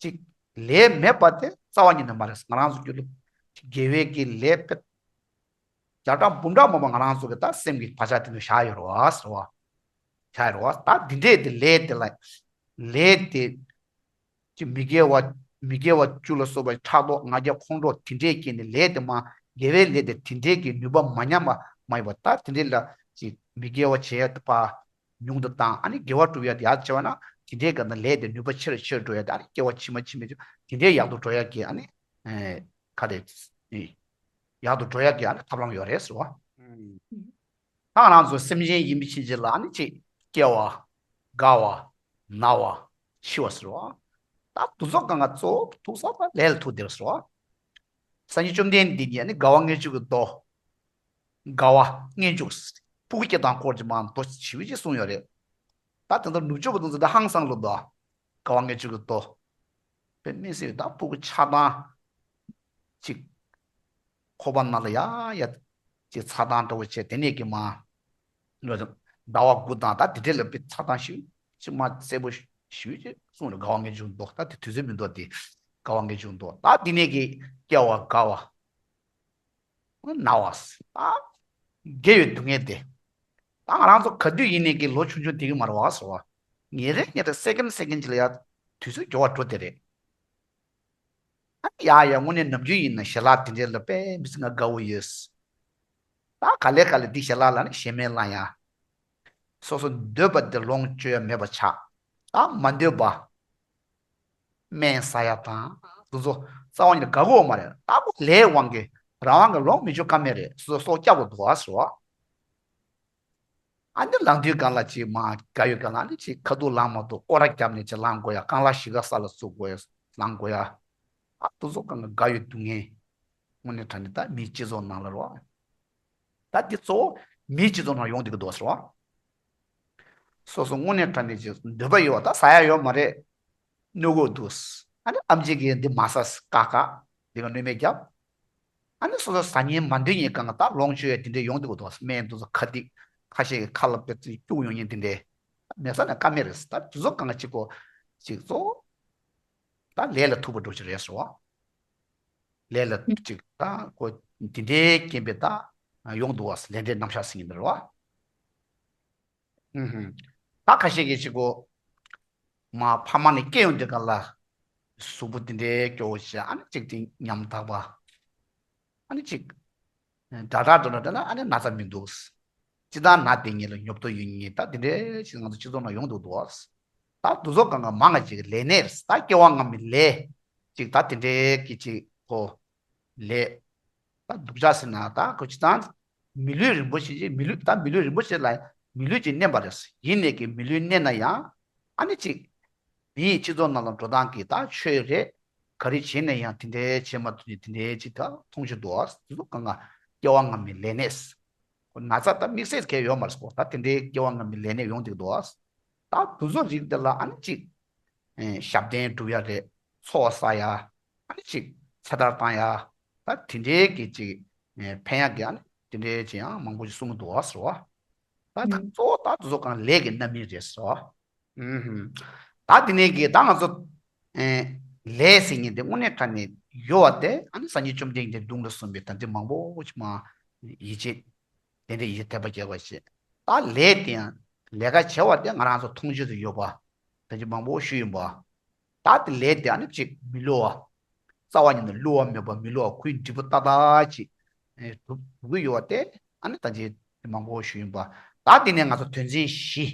ཅིག་ལས་མེད་པ་དེ་རྩ་བ་ཉིད་ནས་མ་རེད། ང་རང་ཚོ་རྒྱུད་ལ་དགེ་བའི་གི་ལས་དཔེ་བརྒྱ་ཕྲག་འབུམ་ཕྲག་མང་པོ་ང་རང་ཚོ་གི་ད་སེམས་ཀྱི་བག་ཆགས་དེ་ཚོ་བཞག་ཡོད་རེད་བ་ཟེར་བ། བཞག་ཡོད་རེད་བ། ད་དེ་འདྲའི་དེ་ལས་དེ་ལ་ལས་དེ། ཅིག་མི་དགེ་བ། མི་དགེ་བ་བཅུ་ལ་སོགས་པ་ཕྲག་དོག་ང་རྒྱལ་ཁོང་ཁྲོ་དེ་འདྲས་སྐྱེས་ནས་ལས་དེ་མ། དགེ་བའི་ལས་དེ་དེ་འདྲས་ཀྱི་ནུས་པ་མ་ཉམས་པ་མ་ཡིན་པ། ད་དེ་འདྲས་ལ་ཅིག་མི་དགེ་བ་བྱེད་པ་ཉུང་དུ་བཏང་། ཨ་ནི་དགེ་བ་སྒྲུབ་ཡ་དེ་ཡར་བྱས་པ་ན་དེ་འདྲས་ག་ན་ལས་དེ་ནུས་པ་ཆེ་རུ་ཆེ་རུ་འགྲོ་ཡ་དེ། ཨ་ནི་སྐྱེ་བ་ཕྱི་མ་ཕྱི་མ་དེ་འདྲས་ཡག་ཏུ་འགྲོ་ཡ་གི། ཨ་ནི་ཨེ་ག་རེ་ཡག་ཏུ་འགྲོ་ཡ་གི་ཨ་ནི་ཐབས་ལམ་ཡོད་རེད་ཟེར་བ། ད་ང་རང་ཚོ་སེམས་ཅན་ཡིན་པའི་ཕྱིན་ཆད་ལ་ཨ་ནི་ཅིག་སྐྱེ་བ། རྒ་བ། ན་བ། འཆི་བ་ཟེར་བ། ད་དུ་ཚོ་གང་ག་གཙོ་བོ་ཐུག་ས་ད་ལས་ལ་ཐུག་བསྡད་ཟེར་བ། སངས་རྒྱས་བཅོམ་ལྡན་འདས་ཀྱིས་ཨ་ནི་དགའ་བ་ལྔ་བཅུ་གི་མདོ། དགའ་བ་ལྔ་བཅུ། ཕྲུ་གུ་སྐྱེ་སྟངས་སྐོར་གྱི་མ་མདོ་ཞེ་པོ་ཅིག་གསུངས་ཡོད་རེད། ད་དེ་ཚོ་ནུབ་ཕྱོགས་པ་དེ་ཚོ་ད་ཧང་སང་ལོ་མདོ། དགའ་བ་ལྔ་བཅུ་གི་མདོ། དཔེ་མི་སྲིད་ད་ཕྲུ་གུ་ཆགས་སྟངས་ཅིག་ཁོག་པ་ནང་ལ་ཡ་ཡ་ཅིག་ཚ་སྟངས་འདྲ་བོ་བྱས། དེ་ནས་ཀྱི་མ་ཟླ་བ་དགུ་དང་ད་དེ་འདྲས་ལ་དཔེ་ཚ་སྟངས་ཞིག་ཅིག་མ་གསལ་པོ་ཞུས་ཅིག་གསུངས་རེད། དགའ་བ་ལྔ་བཅུ་མདོ། ད་དེ་དུས་ཚོད་མི་འདུག་དེ་དགའ་བ་ལྔ་བཅུ་མདོ། ད་དེ་ནས་ཀྱི་སྐྱེ་བ་རྒ་བ། ན་བ། ད་རྒས་ཡོལ་སྡུག་བསྔལ་དེ། ད་ང་རང་ཚོ་ག་དུས་ཡིན་ནའི་གི་ལོ་ཆུང་ཆུང་དེ་གི་མ་རེད་བ་ཟེར་བ། ཉིན་རེ་ཉིན་རེ་སེ་ཀན་སེ་ཀན་གཅིག་ལ་ཡ་དུས་ཚོད་འགྱུར་བ་འགྲོ་དེ་རེད། ཨ་ནི་ཡ་ཡ་དངོས་གནས་ནམ་རྒྱུན་ཡིན་ན་ཞལ་ལག་དེ་འདྲའི་ལ་དཔེ་མི་སྲིད་ང་དགའ་བོ་ཡོད། ད་ག་ལེ་ག་ལེ་འདི་ཞལ་ལག་ལ་ནི་ཞེ་མེར་ལངས་ཡ། སོ་སོ་འདོད་པ་དེ་ལོངས་སྤྱོད་ཡ་མེད་པ་ཆགས། ད་མ་འདོད་པ། སྨན་ཟ་ཡ་དང་དེ་ཚོ་རྩ་བ་ཉིད་ནས་དགའ་གི་ཡོད་མ་རེད། ད་ཁོ་ལས་དབང་གིས་རང་དབང་གིས་ལོངས་མི་འཇུག་ཀ་མེད་རེད། སོ་སོ་སྲོག་སྐྱབས་ལ་འདུག་ཨ་ཟེར་བ། ཨ་ནི་ལངས་དུས་སྒང་ལ་ཅིག་མ་དགའ་ཡོད་སྒང་ལ་ཨ་ནི་ཅིག་ཁ་ཐུག་ལངས་མ་ཐུབ་སྐོར་ར་བརྒྱབ་ནས་ཅིག་ལངས་དགོས་ཡ། རྐང་ལག་བཞི་ཀ་ས་ལ་བཙུགས་དགོས་ཡ། ལངས་དགོས་ཡ། ཨ་དེ་ཚོ་སྒང་ག་དགའ་ཡོད་སྡུག་བསྔལ་དངོས་གནས་དྲང་གནས་ད་མིའི་སྤྱི་ཚོགས་ནང་ལ་རོ། ད་འདི་གཙོ་བོ་མིའི་སྤྱི་ཚོགས་ནང་ཡོང་བསྡད་ཀྱི་འདུག་ཟེར་བ། སོ་སོ་དངོས་གནས་དྲང་གནས་ཀྱི་འདོད་པ་ཡོད་པ་ད་ཟ་ཡ་ཡོད་མ་རེད། གནོད་གོ་འདུག་ཨ་ནི་ཨམ་ཆི་གིས་འདི་མ་ཟ་ཀ་ཀ་འདི་ག་གནོད་མེད་རྒྱབ། ཨ་ནི་སོ་སོ་ཟ་ཉན་མ་འདོད་ཉན་སྒང་ག་ད་ལོངས་སྤྱོད་ཡ་དེ་འདྲས་ཡོང་བསྡད་ཀྱི་འདུག་སྨན་འདུག་ཁ་སྡིག་ཁ་ཤས་ཀྱི་ཁ་ལ་དཔེ་ཚིག་སྐྱུག་ཡོང་ཉན་དེ་འདྲས་མེད་ས་ནས་ཀ་མེད་རེད། ད་དེ་ཚོ་སྒང་ག་གཅིག་གོ་གཅིག་གཙོ་བོ་ད་ལས་ལ་ཐུག་པ་འགྲོ་ཆེ་རེད་ཟེར་བ། ལས་ལ་ཅིག་ད་ཁོ་དེ་འདྲའི་རྐྱེན་པས་ད་ཡོང་འདུག་བ། ལས་འབྲས་རྣམ་གཞག་ཟེར་གྱི་འདུག་བ། ཧུམ་ཧུམ། ད་ཁ་ཤས་ཀྱིས་ཅིག་གོ་མ་ཕ་མ་ནས་སྐྱེ་ཡོང་དུས་སྒང་ལ་གཟུགས་པོ་དེ་འདྲའི་སྐྱོ་བོ་ཞིག་ཨ་ནི་ཅིག་དེ་ཉམ་ཐག་པ། ཨ་ནི་ཅིག་དྲག་དྲག་འགྲོ་ན་འགྲོ་ན་ཨ་ནི་ན་ཚ་མི་འདུག་སྤྱིར་བཏང་ན་དེ་ཉིད་ལ་ཉོབ་ཏོ་ཡོད་ཉིད་ད་དེ་འདྲའི་ཅིག་ང་ཚོ་སྤྱི་ཚོགས་ནང་ཡོང་འདུག་འདུག་ད་དེ་ཚོ་སྒང་ག་མང་ང་ཅིག་ལས་གནས་རེད། ད་སྐྱེ་བ་སྔ་མའི་ལས་ཅིག་ད་དེ་འདྲའི་གི་ཅིག་ཁོ་ལས་ད་སྡུག་ཅག་ཟེར་ན་ད་ཁོ་སྤྱིར་བཏང་མི་ལུས་རིན་པོ་ཆེ་ཅིག་མི་ལུས་ད་མི་ལུས་རིན་པོ་ཆེ་ལ་མི་ལུས་ཅིག་བསྣན་པ་རེད། ཡིན་ནས་ཀྱི་མི་ལུས་བསྣན་ན་ཡང་ཨ་ནི་ཅིག་མིའི་སྤྱི་ཚོགས་ནང་ལ་འགྲོ་སྟངས་ཀྱི་ད་ཆོས་རེད། ག་རེ་བྱས་ན་ཡང་དེ་འདྲའི་བྱེད་མ་ཐུབ་ནས་དེ་འདྲའི་ཅིག་ད་མཐོང་རྒྱུ་འདུག་དེ་ཚོ་སྒང་ག་སྐྱེ་བ་སྔ་མའི་ལས་གནས། ཁོ་ན་ཚ་ད་དམིགས་བསལ་གང་ཡང་ཡོད་མ་རེད་ཁོ། ད་དེ་འདྲའི་སྐྱེ་བ་སྔ་མའི་ལས་གནས་ཡོང་བསྡད་འདུག་ད་དེ་ཚོ་རིགས་དེ་ལ་ཨ་ནི་ཅིག་ཨེ་ཞབས་བརྟན་སྒྲུབ་ཡ་རེད། ཚོགས་བསགས་ཡ། ཨ་ནི་ཅིག་ཚེ་ཐར་བཏང་ཡ། ད་དེ་འདྲའི་གི་ཅིག་ཨེ་ཕན་ཡ་གི་ཨ་ནི་དེ་འདྲའི་ཅིག་ཡང་མང་པོ་ཅིག་གསུང་གི་འདུག་ཟེར་བ། ད་ད་གཙོ་བོ་ད་དེ་ཚོ་སྒང་ལས་ཀྱི་རྣམ་སྨིན་རེད་ཟེར་བ། ཨུམ། ད་དེ་ནས་གི་ད་ང་ཚོ་ཨེ་ལས་ཟེར་མཁན་དེ་དངོས་གནས་དྲང་གནས་ཡོད་པ་དེ་ཨ་ནི་སངས་རྒྱས་བཅོམ་ལྡན་འདས་མདུན་ལ་སོང་པའི་ད་འདི་མང་པོ་ཅིག་མ་ཡིད་ཆེས་དེ་འདྲ་ཡིད་དད་པ་སྐྱེ་བ་ཞིག་ད་ལས་དེ་ཡང་ལས་ཀ་བྱེད་པ་དེ་ང་རང་ཚོ་མཐོང་ཆོས་སུ་ཡོད་པ་ད་ཅིག་མང་པོ་ཞུས་ཡིན་པ། ད་དེ་ལས་དེ་ཨ་ནི་ཅིག་མི་བསླུ་བ། རྩ་བ་ཉིད་ནས་བསླུ་བ་མེད་པ་མི་བསླུ་བ་ཁོའི་འབྲས་བུ་ཏག་ཏག་ཅིག་ཨེ་སྒྲུབ་སྒྲུབ་ཀྱི་ཡོད་པ་དེ་ཨ་ནི་ད་ཅིག་མང་པོ་ཞུས་ཡིན་པ། ད་དེ་ནས་ང་ཚོ་དོན་ཚན་བཞི།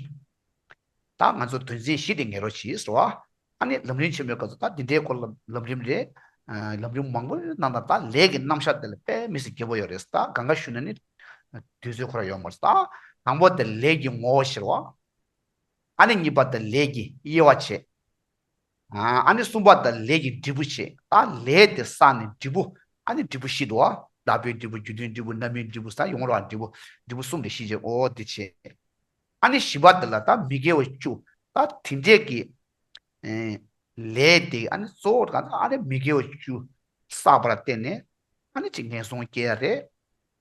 ད་ང་ཚོ་དོན་ཚན་བཞི་དེ་ངེས་རོགས་བྱེད་ཟེར་བ། ཨ་ནི་ལམ་རིམ་ཆེན་མོའི་སྐབས་སུ་ད་འདི་འདྲའི་སྐོར་ལ་ལམ་རིམ་རེད། ཨ་ལམ་རིམ་མང་པོའི་ནང་ན་ད་ལས་ཀྱི་རྣམ་གཞག་དེ་ལ་དཔེ་མི་སྲིད་རྒྱས་པོ་ཡོད་རེད། ད་གང་ག་ཞུ་ན་ནི་དུས་ཚོད་ཁོ་ར་ཡོད་མ་རེད། ད་དང་པོ་དེ་ལས་ཀྱི་ངོ་བོ་ཟེར་བ། ཨ་ནི་གཉིས་པ་དེ་ལས་ཀྱི་དབྱེ་བ་བྱེད། ཨ་ནི་གསུམ་པ་དེ་ལས་ཀྱི་འབྲས་བུ་བྱེད། ད་ལས་དེ་བསགས་ནས་འབྲས་བུ། ཨ་ནི་འབྲས་བུ་བཞི་འདུག་བ། བདག་པོའི་འབྲས་བུ། རྒྱུ་མཐུན་འབྲས་བུ། རྣམ་སྨིན་འབྲས་བུ་ཟེར་ཡོང་རོགས་འབྲས་བུ། འབྲས་བུ་གསུམ་དེ་བཞི་བྱེད། ཨོ་དེ་བྱེད། ཨ་ནི་བཞི་པ་དེ་ལ་ད་མི་དགེ་བ་བཅུ། ད་དེ་འདྲས་ཀྱི་ཨེ་ལས་དེ་ཨ་ནི་གཙོ་བོ་གང་ལྟར་ཨ་ནི་མི་དགེ་བ་བཅུ་བསགས་པ་ལ་བརྟེན་ནས་ཨ་ནི་ཅིག་ངན་སོང་སྐྱེ་ཡ་རེད།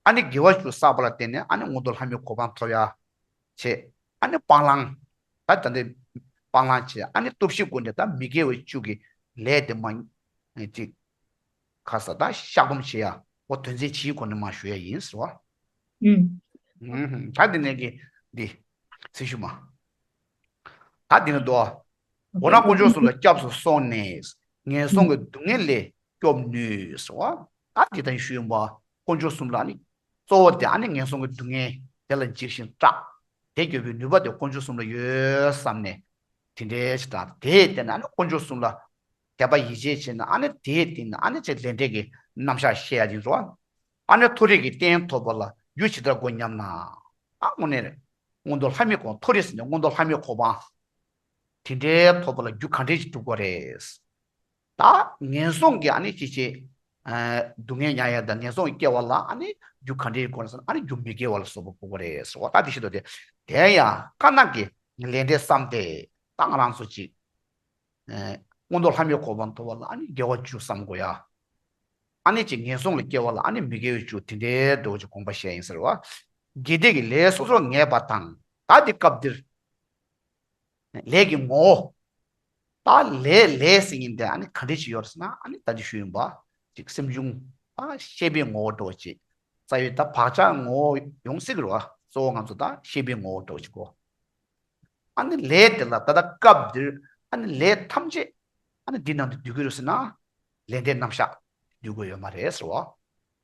ཨ་ནི་དགེ་བ་བཅུ་བསགས་པ་ལ་བརྟེན་ནས་ཨ་ནི་མངོན་མཐོ་ལྷ་མིའི་གོ་འཕང་ཐོབ་ཡ་བྱེད། ཨ་ནི་སྤང་བླང་། ད་ད་འདི་སྤང་བླང་བྱེད། ཨ་ནི་སྟོབས་བཞིའི་སྒོ་ནས་ད་མི་དགེ་བ་བཅུ་གི་ལས་དེ་མ་ཅིག་ཁ་ས་ད་བཤགས་སྡོམ་བྱེད་ཡ། འོ་དོན་ཚན་བཞིའི་སྒོ་ནས་མ་ཞུ་ཡ་ཡིན་ཟེར་བ། ཨུམ། ཨུམ། ད་འདི་ནས་ཀྱི་འདི་ཚིག་ཞུ་མ། ད་འདི་ནས་འདུག་འོ་ན་དཀོན་མཆོག་གསུམ་ལ་སྐྱབས་སུ་སོང་ནས་ངན་སོང་གི་སྡུག་བསྔལ་ལས་སྐྱོབ་ནུས་ཟེར་བ། ད་འདི་ལྟར་ཞུ་ཡོང་བ་དཀོན་མཆོག་གསུམ་ལ་ནི་གཙོ་བོ་དེ་ཨ་ནི་ངན་སོང་གི་སྡུག་བསྔལ་དེ་ལ་འཇིགས་ཤིང་སྐྲག་དེ་སྐྱོབ་པའི་ནུས་པ་དེ་དཀོན་མཆོག་གསུམ་ལ་ཡོད་བསམ་ནས་དེ་འདྲའི་ཞིག་དང་དེའི་སྟེང་ནས་ཨ་ནི་དཀོན་མཆོག་གསུམ་ལ་དད་པ་ཡིད་ཆེས་བྱས་ན་ཨ་ནི་དེའི་སྟེང་ནས་ཨ་ནི་ཅིག་ལས་འབྲས་ཀྱི་རྣམ་གཞག་བཤད་ཡ་ཡིན་རོ། ཨ་ནི་མཐོ་རིས་ཀྱི་རྟེན་ཐོབ་པ་ལ་རྒྱུ་ཇི་ལྟར་དགོས་སྙམ་ན། ཨ་དངོས་གནས་རེད། མངོན་མཐོ་ལྷ་མིའི་གོ་མཐོ་རིས་ཟེར་ནས་མངོན་མཐོ་ལྷ་མིའི་གོ་འཕང་དེ་འདྲའི་ཐོབ་པ་ལ་རྒྱུ་ག་འདྲས་ཅིག་སྒྲུབ་དགོས་རེད། ད་ངན་སོང་གི་ཨ་ནི་ཅི་ཅི་ཨ་སྡུག་བསྔལ་མྱང་ཡ་དང་ངན་སོང་གི་སྐྱེ་བ་ལ་ཨ་ནི་རྒྱུ་ག་འདྲའི་སྒོ་ནས་ཨ་ནི་རྒྱུ་མི་དགེ་བ་ལ་སོགས་པ་དགོས་པ་རེད་ཟེར་བ། ད་དེ་བཞིན་དུ་དེ་དེ་ཡང་དཀར་ནག་གི་ལས་འབྲས་བསམ་སྟེ་ད་ང་རང་ཚོ་ཅིག་ཨ་མངོན་མཐོ་ལྷ་མིའི་གོ་འཕང་ཐོབ་པ་ལ་ཨ་ནི་དགེ་བ་བཅུ་བསམ་དགོས་ཡ། ཨ་ནི་ཅིག་ངན་སོང་ལ་སྐྱེ་བ་ལ་ཨ་ནི་མི་དགེ་བ་བཅུ་དེ་འདྲའི་འགྲོ་ཅིག་དགོངས་པ་བཞེས་ཡིན་ཟེར་བ། དགེ་སྡིག་གི་ལས་སོ་སོར་ངེས་པ་དང་ད་དེ་སྐབས་འདིར། ལས་ཀྱི་ངོ་བོ། ད་ལས་ལས་ཟེར་མཁན་དེ་ཨ་ནི་ག་འདྲ་ཞིག་ཡོད་རེད་ཟེར་ན་ཨ་ནི་ད་ཅི་ཞུས་ཡིན་པ། ཅིག་སེམས་བྱུང་ད་ཤེས་པའི་ངོ་བོ་འདྲ་བོ་ཅིག་རྩ་བའི་ད་བག་ཆགས་ངོ་བོ་ཡོང་སྲིད་ཀྱི་རེད་བ། གཙོ་བོ་ང་ཚོ་ད་ཤེས་པའི་ངོ་བོ་འདྲ་བོ་ཅིག་གོ་ཨ་ནི་ལས་དེ་ལ་ད་ལྟ་སྐབས་འདིར་ཨ་ནི་ལས་ཐམས་ཅད་ཨ་ནི་འདི་ནང་དུ་འདུས་ཀྱི་རེད་ཟེར་ན། ལས་འབྲས་རྣམ་གཞག་འདུས་དགོས་ཡོད་མ་རེད་ཟེར་བ།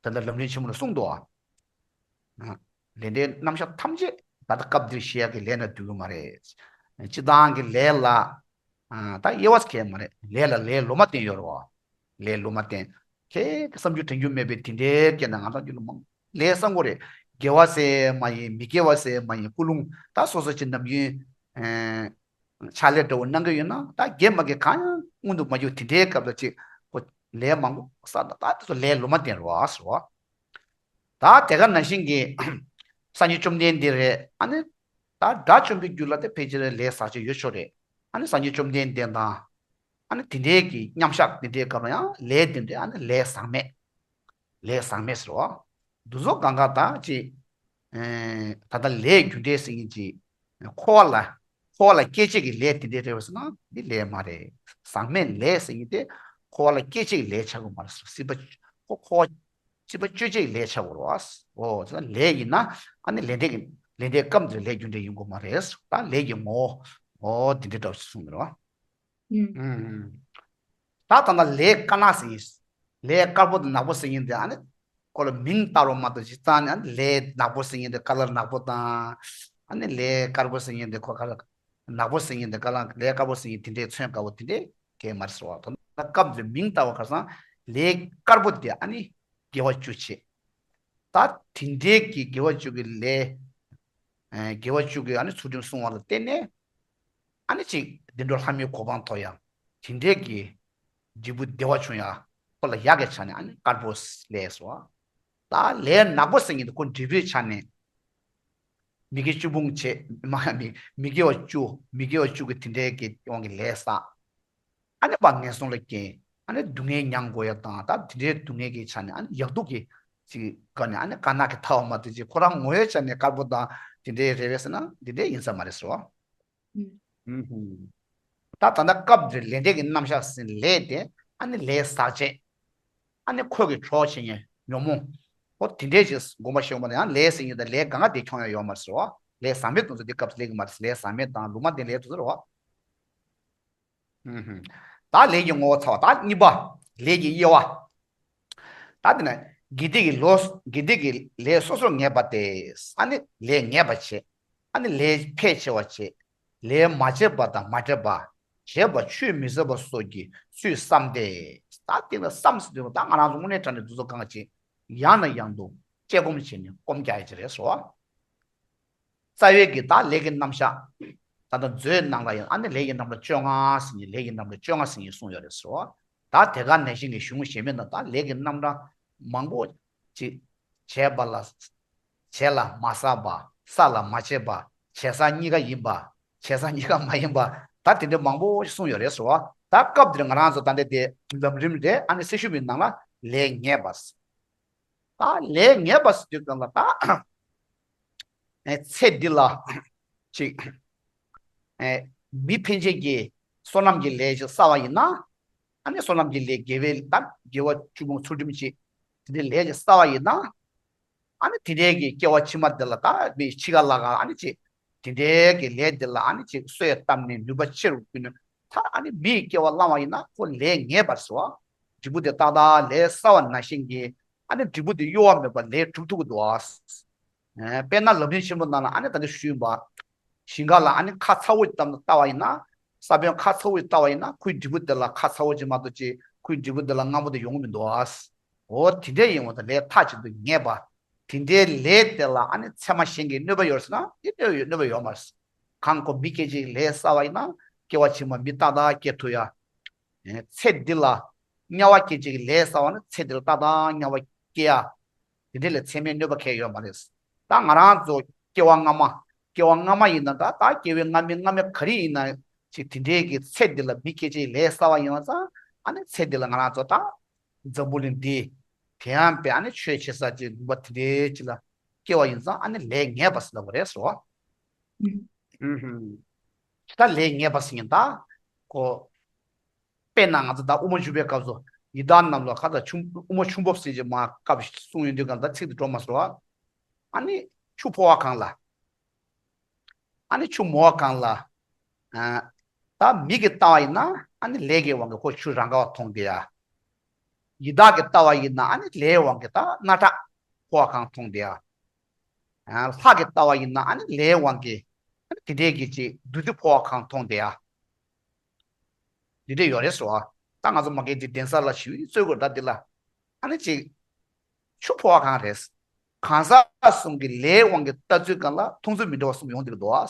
ད་ལྟ་ལམ་རིམ་ཆེན་མོ་ལ་གསུངས་འདུག་ཨ། ལས་འབྲས་རྣམ་གཞག་ཐམས་ཅད་ད་ལྟ་སྐབས་འདིར་བཤད་ཡག་གི་ལས་ན་འདུས་ཀྱི་མ་རེད། སྤྱིར་བཏང་གི་ལས་ལ་ད་དབྱེ་བ་གང་ཡང་མ་རེད། ལས་ལ་ལས་ལོག་མ་བསྟན་ཡོད་རེད་བ། ལས་ལོག་མ་བསྟན། ཁྱེད་ཀྱི་བསམ་རྒྱུ་དྲན་རྒྱུ་མེད་པའི་དེ་འདྲའི་སྐད་ན་ང་ཚོ་རྒྱུ་ལ་མང་ལས་བསམ་དགོས་རེད། དགེ་བ་ཟེར་མ་ཡིན། མི་དགེ་བ་ཟེར་མ་ཡིན། ཀུན་སློང་ད་སོ་སོ་ཅིག་ནམ་རྒྱུན་ཕྱག་ལས་འདྲ་བོ་གནང་གི་ཡོད་ན། ད་དགེ་མ་དགེ་གང་ཡང་སྔོན་དུ་མ་འགྱུར། དེ་འདྲའི་སྐབས་ལ་ཅིག་ཁོ་ལས་མང་པོ་བསགས་ན། ད་དེ་ཚོ་ལས་ལུང་མ་བསྟན་རོགས་ཟེར་བ། ད་དེ་ག་ནང་བཞིན་གྱི་སངས་རྒྱས་བཅོམ་ལྡན་འདས་རེད། ཨ་ནི་ད་དགྲ་བཅོམ་པའི་རྒྱུ་ལ་དེ་ཕལ་ཆེར་ལས་བསགས་ཆོག་ཡོད་ཆོག་རེད། ཨ་ནི་སངས་རྒྱས་བཅོམ་ལྡན་འདས་དང་། ཨ་ནི་དེ་འདྲའི་གི་མཉམ་བཞག་དེ་འདྲའི་སྐབས་ལ་ཡང་ལས་དེ་འདྲའི། ཨ་ནི་ལས་བཟང་མེད། ལས་བཟང་མེད་ཟེར་བ། འདི་ཚོ་གང་ག་ད་ཅི། ཨེ། ད་ལྟ་ལས་རྒྱུ་འབྲས་ཟེར་མཁན་ཅིག་འཁོར་བ་ལ། འཁོར་བ་ལ་སྐྱེད་བྱེད་ཀྱི་ལས་དེ་འདྲའི་རེད་པས་ཟེར་ན་འདི་ལས་མ་རེད། བཟང་མེད་ལས་ཟེར་མཁན་དེ་འཁོར་བ་ལ་སྐྱེད་བྱེད་ཀྱི་ལས་ཆགས་དགོས་མ་རེད། སྲིད་པ། ཁོ་འཁོར་བ། སྲིད་པ་གཅོད་བྱེད་ཀྱི་ལས་ཆགས་དགོས་རེད་པ། འོ་ད་ལས་ཡིན་ན་ཨ་ནི་ལས་འབྲས་ཀྱི། ལས་འབྲས་སྐབས་འདིར་ལས་རྒྱུ་འབྲས་ཡིན་དགོས་མ་རེད། ད་ལས་ཀྱི་ངོ་བོ། འོ་དེ་འདྲའི་འདྲ་བོ་ཞིག་གསུངས་ཡོད་རེད་པ། ཨུམ། ད་ད་ལྟ་ལས་དཀར་ནག་ཟེར་མཁན། ལས་དཀར་པོ་དང་ནག་པོ་ཟེར་མཁན་དེ་ཨ་ནི་ཁོ་ལ་མིང་བཏགས་རོགས་མ་གཏོགས་སྤྱིར་བཏང་ནས་ཨ་ནི་ལས་ནག་པོ་ཟེར་མཁན་དེ་ཁ་ལར་ནག་པོ་དང་། ཨ་ནི་ལས་དཀར་པོ་ཟེར་མཁན་དེ་ཁོ་ཁ་ལར་ནག་པོ་ཟེར་མཁན་དེ་ཁ་ལར་ལས་དཀར་པོ་ཟེར་མཁན་དེ་འདྲའི་མཚོན་དཀར་པོ་དེ་འདྲའི་གང་ཡང་མ་རེད་ཟེར་བ། ད་ལྟ་སྐབས་འདིར་མིང་བཏགས་པ་ཁར་སང་ལས་དཀར་པོ་དེ་ཨ་ནི་དགེ་བ་བཅུ་བྱེད། ད་དེ་འདྲའི་གི་དགེ་བ་བཅུ་གི་ལས། ཨ། དགེ་བ་བཅུ་གི་ཨ་ནི་ཚུལ་ཁྲིམས་སྲུང་བ་ལ་བརྟེན་ནས། ཨ་ནི་ཅིག་བདེ་འགྲོ་ལྷ་མིའི་གོ་འཕང་ཐོབ་ཡ། དེ་འདྲའི་གི་འབྲས་བུ་བདེ་བ་བྱུང་ཡ། ཁོ་ལ་ཡག་གི་ཆ་ནས་ཨ་ནི་དཀར་པོ་ལས་ཟེར་བ། ད་ལས་ནག་པོ་ཟེར་མཁན་དེ་ཁོ་འབྲས་བུའི་ཆ་ནས། མི་དགེ་བཅུ་སྤོང་བྱེད། མ་མི་མི་དགེ་བ་བཅུ། མི་དགེ་བ་བཅུ་གི་དེ་འདྲའི་གི་དབང་གིས་ལས་བསགས། ཨ་ནི་ཕར་ངན་སོང་ལ་སྐྱེ། ཨ་ནི་སྡུག་བསྔལ་མྱང་དགོས་ཡ་དང་། ད་དེ་འདྲའི་སྡུག་བསྔལ་གྱི་ཆ་ནས་ཨ་ནི་ཡག་སྡུག་གི་ཅིག་སྒང་ནས་ཨ་ནི་དཀར་ནག་གི་ཐལ་བ་མ་བསྡད་ཅིག་ཁོ་རང་ངོ་བོའི་ཆ་ནས་དཀར་པོ་དང་དེ་འདྲའི་རེད་པས་ཟེར་ན་དེ་འདྲའི་ཡིན་ས་མ་རེད་ཟེར་བ། ཨུམ། ད་ད་ལྟ་སྐབས་འདིར་ལས་འབྲས་ཀྱི་རྣམ་གཞག་ཟེར་ལས་དེ་ཨ་ནི་ལས་ཟག་བཅས། ཨ་ནི་ཁོ་གི་གྲོགས་བྱེད་མཁན་ཉོན་མོངས། འོ་དེ་འདྲའི་ཅིག་དགོངས་པ་བཞེས་པ་ན་ཡང་ལས་ཟེར་མཁན་དེ་ལས་གང་ག་དེ་ཁྱོང་ཡ་ཡོད་མ་རེད་ཟེར་བ། ལས་ཟག་མེད་དེ་ཚོ་དེ་སྐབས་སུ་སླེབས་ཀྱི་མ་རེད། ལས་ཟག་མེད་དང་ལུང་མ་བསྟན་ལས་དེ་ཚོ་རེད་བ། ཨུམ། ད་ལས་ཀྱི་ངོ་བོ་ཚར་བ། ད་གཉིས་པ། ལས་ཀྱི་དབྱེ་བ། ད་དེ་ན་དགེ་སྡིག་གི་ལོ། དགེ་སྡིག་གི་ལས་སོ་སོར་ངེས་པ་སྟེ། ཨ་ནི་ལས་ངེས་པ་བྱེད། ཨ་ནི་ལས་ཕལ་ཆེ་བ་བྱེད། ལས་མ་བྱས་པ་དང་མ་འདྲེས་པ། བྱས་པ་ཆུད་མི་ཟ་བ་སོགས་ཀྱི་ཚུལ་བསམ་སྟེ། ད་དེ་ལ་བསམ་ཟེར་དུས་ད་ང་རང་ཚོ་དངོས་གནས་དྲང་གནས་འདི་ཚོ་གང་ཅི་ཡང་ནས་ཡང་དུ་དཔྱད་སྒོམ་བྱས་ནས་སྒོམ་རྒྱག་ཡ་ཅིག་རེད་ཟེར་བ། རྩ་བའི་གི་ད་ལས་ཀྱི་རྣམ་གཞག་ད་ལྟ་མཛོད་ནང་ལ་ཡང་ཨ་ནི་ལས་ཀྱི་རྣམ་གྲངས་བཅོ་ལྔ་ཟེར་ནས། ལས་ཀྱི་རྣམ་གྲངས་བཅོ་ལྔ་ཟེར་ནས་གསུངས་ཡོད་རེད་ཟེར་བ། ད་དེ་ག་ནང་བཞིན་གྱི་གཞུང་གཞན་མའི་ནང་ད་ལས་ཀྱི་རྣམ་གྲངས་མང་པོ་ཅིག་བྱས་པ་ལ། བྱས་ལ་མ་བསགས་པ། བསགས་ལ་མ་བྱས་པ། བྱས་བསགས་གཉིས་ཀ་ཡིན་པ། བྱས་བསགས་གཉིས་ཀ་མ་ཡིན་པ། ད་དེ་འདྲ་མང་པོ་ཞིག་གསུངས་ཡོད་རེད་ཟེར་བ། ད་སྐབས་འདིར་ང་རང་ཚོ་ད་ལྟ་དེ་ལམ་རིམ་རེད། ཨ་ནི་སེར་ཤུལ་བའི་ནང་ལ་ལས་ངེས་པ། ད་ལས་ངེས་པ་ཟེར་དུས་གང་ལ་ད། ཨེ། ཚེ་འདི་ལ་ཅིག་ཨེ། མི་ཕན་ཆད་ཀྱི་བསོད་ནམས་ཀྱི་ལས་ཅིག་བསགས་པ་ཡིན་ན། ཨ་ནི་བསོད་ནམས་ཀྱི་ལས། དགེ་བའི་ད་དགེ་བ་བཅུ་སྤོང་ཚུལ་ཁྲིམས་ཅིག་དེ་འདྲའི་ལས་ཅིག་བསགས་པ་ཡིན་ན། ཨ་ནི་དེ་འདྲའི་གི་སྐྱེ་བ་ཕྱི་མ་འདི་ལ་ད་མི་འཆི་ཁ་ལ་ག་ཨ་ནི་ཅིག་དེ་འདྲའི་གི་ལས་འདི་ལ་ཨ་ནི་ཅིག་གསོས་བཏབ་ནས་ནུས་པ་ཆེ་རུ་བསྐུལ་ནས་ད་ཨ་ནི་མིའི་སྐྱེ་བ་བླངས་པ་ཡིན་ན་ཁོ་ལས་ངེས་པར་ཟེར་བ། འབྲས་བུ་དེ་ཏག་ཏག་ལས་བསགས་པ་ནང་བཞིན་གྱི་ཨ་ནི་འབྲས་བུ་དེ་གཡོ་བ་མེད་པར་ལས་གྲུབ་ཐུབ་ཀྱི་འདུག་ཨ། དཔེར་ན་ལམ་རིམ་ཆེན་པོ་ནང་ལ་ཨ་ནི་ད་ནི་ཞུས་པ། ཞིང་ཁ་ལ་ཨ་ནི་ཁ་ཚ་བོ་ཅིག་བཏབ་ནས་བཏབ་པ་ཡིན་ན། ས་བོན་ཁ་ཚ་བོ་ཅིག་བཏབ་པ་ཡིན་ན་ཁོའི་འབྲས་བུ་དེ་ལ་ཁ་ཚ་བོ་ཅིག་མ་གཏོགས་ཅིག་ཁོའི་འབྲས་བུ་དེ་ལ་མངར་མོ་དེ་ཡོང་གི་མི་འདུག་ཨ། འོ་དེ་འདྲའི་ཡིན་པ་དང་ལས་མཐའ་གཅིག་ཏུ་ངེས་པ། དེ་འདྲའི་ལས་དེ་ལ་ཨ་ནི་མཚན་མ་གཞན་གྱིས་གནོད་པ་ཡོད་ཟེར་ན་དེ་གནོད་ཡོད་གནོད་པ་ཡོད་མ་རེད། གང་ཁོ་མི་སྐྱེ་བྱེད་ཀྱི་ལས་བསགས་པ་ཡིན་ན་སྐྱེ་བ་ཕྱི་མ་མི་ཏག་ཏག་སྐྱེ་ཐུབ་ཡ། ཚེ་འདི་ལ་དམྱལ་བ་སྐྱེ་བྱེད་ཀྱི་ལས་བསགས་པ་ན་ཚེ་འདི་ལ་ཏག་ཏག་དམྱལ་བ་སྐྱེ་ཡ། དེ་འདྲ་ལས་མཚན་མའི་གནོད་པ་གང་ཡང་ཡོད་མ་རེད། ད་ང་རང་ཚོ་སྐྱེ་བ་སྔ་མ། སྐྱེ་བ་སྔ་མ་ཡིན་ན་ད་ད་སྐྱེ་བའི་སྔ་མའི་སྔ་མའི་ག་རེ་ཡིན་ན་ཅིག་དེ་འདྲའི་གི་ཚེ་འདི་ལ་མི་སྐྱེ་བྱེད་ཀྱི་ལས་བསགས་པ་ཡིན་པ་ཙང་ཨ་ནི་ཚེ་འདི་ལ་ང་རང་ཚོ་ད་འཛམ་བུ་གླིང་འདི་དེ་ཡང་པའི་ཨ་ནི་ཆོས་བྱེད་ས་ཅིག་ལུང་པ་དེ་འདྲའི་ཅིག་ལ་སྐྱེ་བ་ཡིན་ཙང་ཨ་ནི་ལས་ངེས་པ་ཟེར་ལབ་པ་རེད་ཟེར་བ། ཧུམ་ཧུམ། ད་ལས་ངེས་པ་ཟེར་མཁན་ད་ཁོ། དཔེར་ན་ང་ཚོ་ད་དབུ་མ་འཇུག་པའི་སྐབས་སུ་ཡི་དྭགས་རྣམས་ལ་ཁ་ཚ་ཆུ་དབུ་མ་ཆུ་འབབ་ཟེར་གྱི་མ་སྐབས་ཤིག་གསུངས་ཡོང་དུས་གང་ད་ཚིག་དེ་འགྲོ་མ་སོང་བ། ཨ་ནི་ཆུ་ཕོ་བ་གང་ལ། ཨ་ནི་ཆུ་མོ་བ་གང་ལ། ཨ། ད་མིག་གིས་བལྟ་བ་ཡིན་ན་ཨ་ནི་ལས་ཀྱི་དབང་གིས་ཁོ་ཆུ་རང་ག་བ་མཐོང་བསྡད་ཡ། ཡི་དྭགས་ཀྱིས་བལྟ་བ་ཡིན་ན་ཨ་ནི་ལས་དབང་གིས་ད་སྣ་ཁྲག་ཕོ་བ་གང་མཐོང་བསྡད་ཡ། ཨ། ལྷ་གིས་བལྟ་བ་ཡིན་ན་ཨ་ནི་ལས་དབང་གིས་ཨ་ནི་དེ་འདྲའི་གི་ཅིག་བདུད་རྩི་ཕོ་བ་གང་མཐོང་བསྡད་ཡ། འདི་འདྲ་ཡོད་རེད་ཟེར་བ། ད་ང་ཚོ་མ་གི་འདི་གདན་ས་ལ་ཞུ་ཡིན་རྩོད་དགོས་ད་འདི་ལ། ཨ་ནི་ཅིག་ཆུ་ཕོ་བ་གང་རེད། གང་ཟག་གསུམ་གྱི་ལས་དབང་གིས་ལྟ་ཚུལ་སྒང་ལ་མཐོང་ཚུལ་མི་འདྲ་བ་གསུམ་ཡོང་བསྡད་ཀྱི་འདུག་ཨ།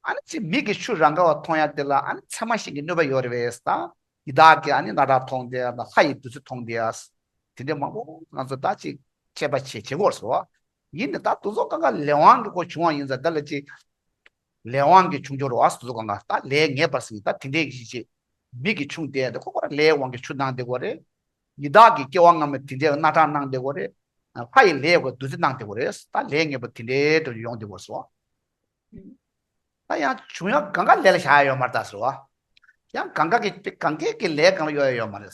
ཨ་ནི་ཅིག་མིག་གིས་ཆུ་རང་ག་བ་མཐོང་ཡ་དེ་ལ་ཨ་ནི་ཚད་མ་གཞན་གྱི་གནོད་པ་ཡོད་རེད་པས་དང་། ཡི་དྭགས་ཀྱིས་ཨ་ནི་སྣ་ཁྲག་མཐོང་བསྡད་ཡ་དང་ལྷ་ཡི་བདུད་རྩི་མཐོང་བསྡད་ཡ། དེ་འདྲ་མང་པོ་ང་ཚོ་ད་ཅིག་དཔྱད་པ་བྱེད་བྱེད་དགོས་རེད་ཟེར་བ། ཡིན་ནའི་ད་དེ་ཚོ་གང་ག་ལས་དབང་གིས་ཁོ་བྱུང་བ་ཡིན་ཙང་དེ་ལ་ཅིག་ལས་དབང་གིས་བྱུང་ཆོག་རེད་བ། དེ་ཚོ་གང་ག་ད་ལས་ངེས་པར་ཟེར་ད་དེ་འདྲའི་གི་ཅིག་མིག་གིས་ཆུ་བལྟས་ཏེ་ཁོ་ཁོ་རང་ལས་དབང་གིས་ཆུ་ལྡང་བསྡད་ཀྱི་ཡོད་རེད། ཡི་དྭགས་ཀྱི་སྐྱེ་བ་སྔ་མའི་དེ་འདྲའི་སྣ་ཁྲག་ལྡང་བསྡད་ཀྱི་ཡོད་རེད། ལྷ་ཡི་ལས་ཀྱི་བདུད་རྩི་ལྡང་བསྡད་ཀྱི་ཡོད་རེད། ད་ལས་ངེས་པར་དེ་འདྲའི་འགྲོ་ཡོང་བསྡད་ཀྱི་ཡོད་རེད་ཟེར་བ། ད་ཡང་བྱུང་ཡང་གང་ག་ལས་ལ་བཞག་ཡ་ཡོད་མ་རེད་ད་ཟེར་བ། ཡང་གང་ག་གི་གང་གས་ཀྱི་ལས་གང་ལ་གཡོལ་ཡ་ཡོད་མ་རེད།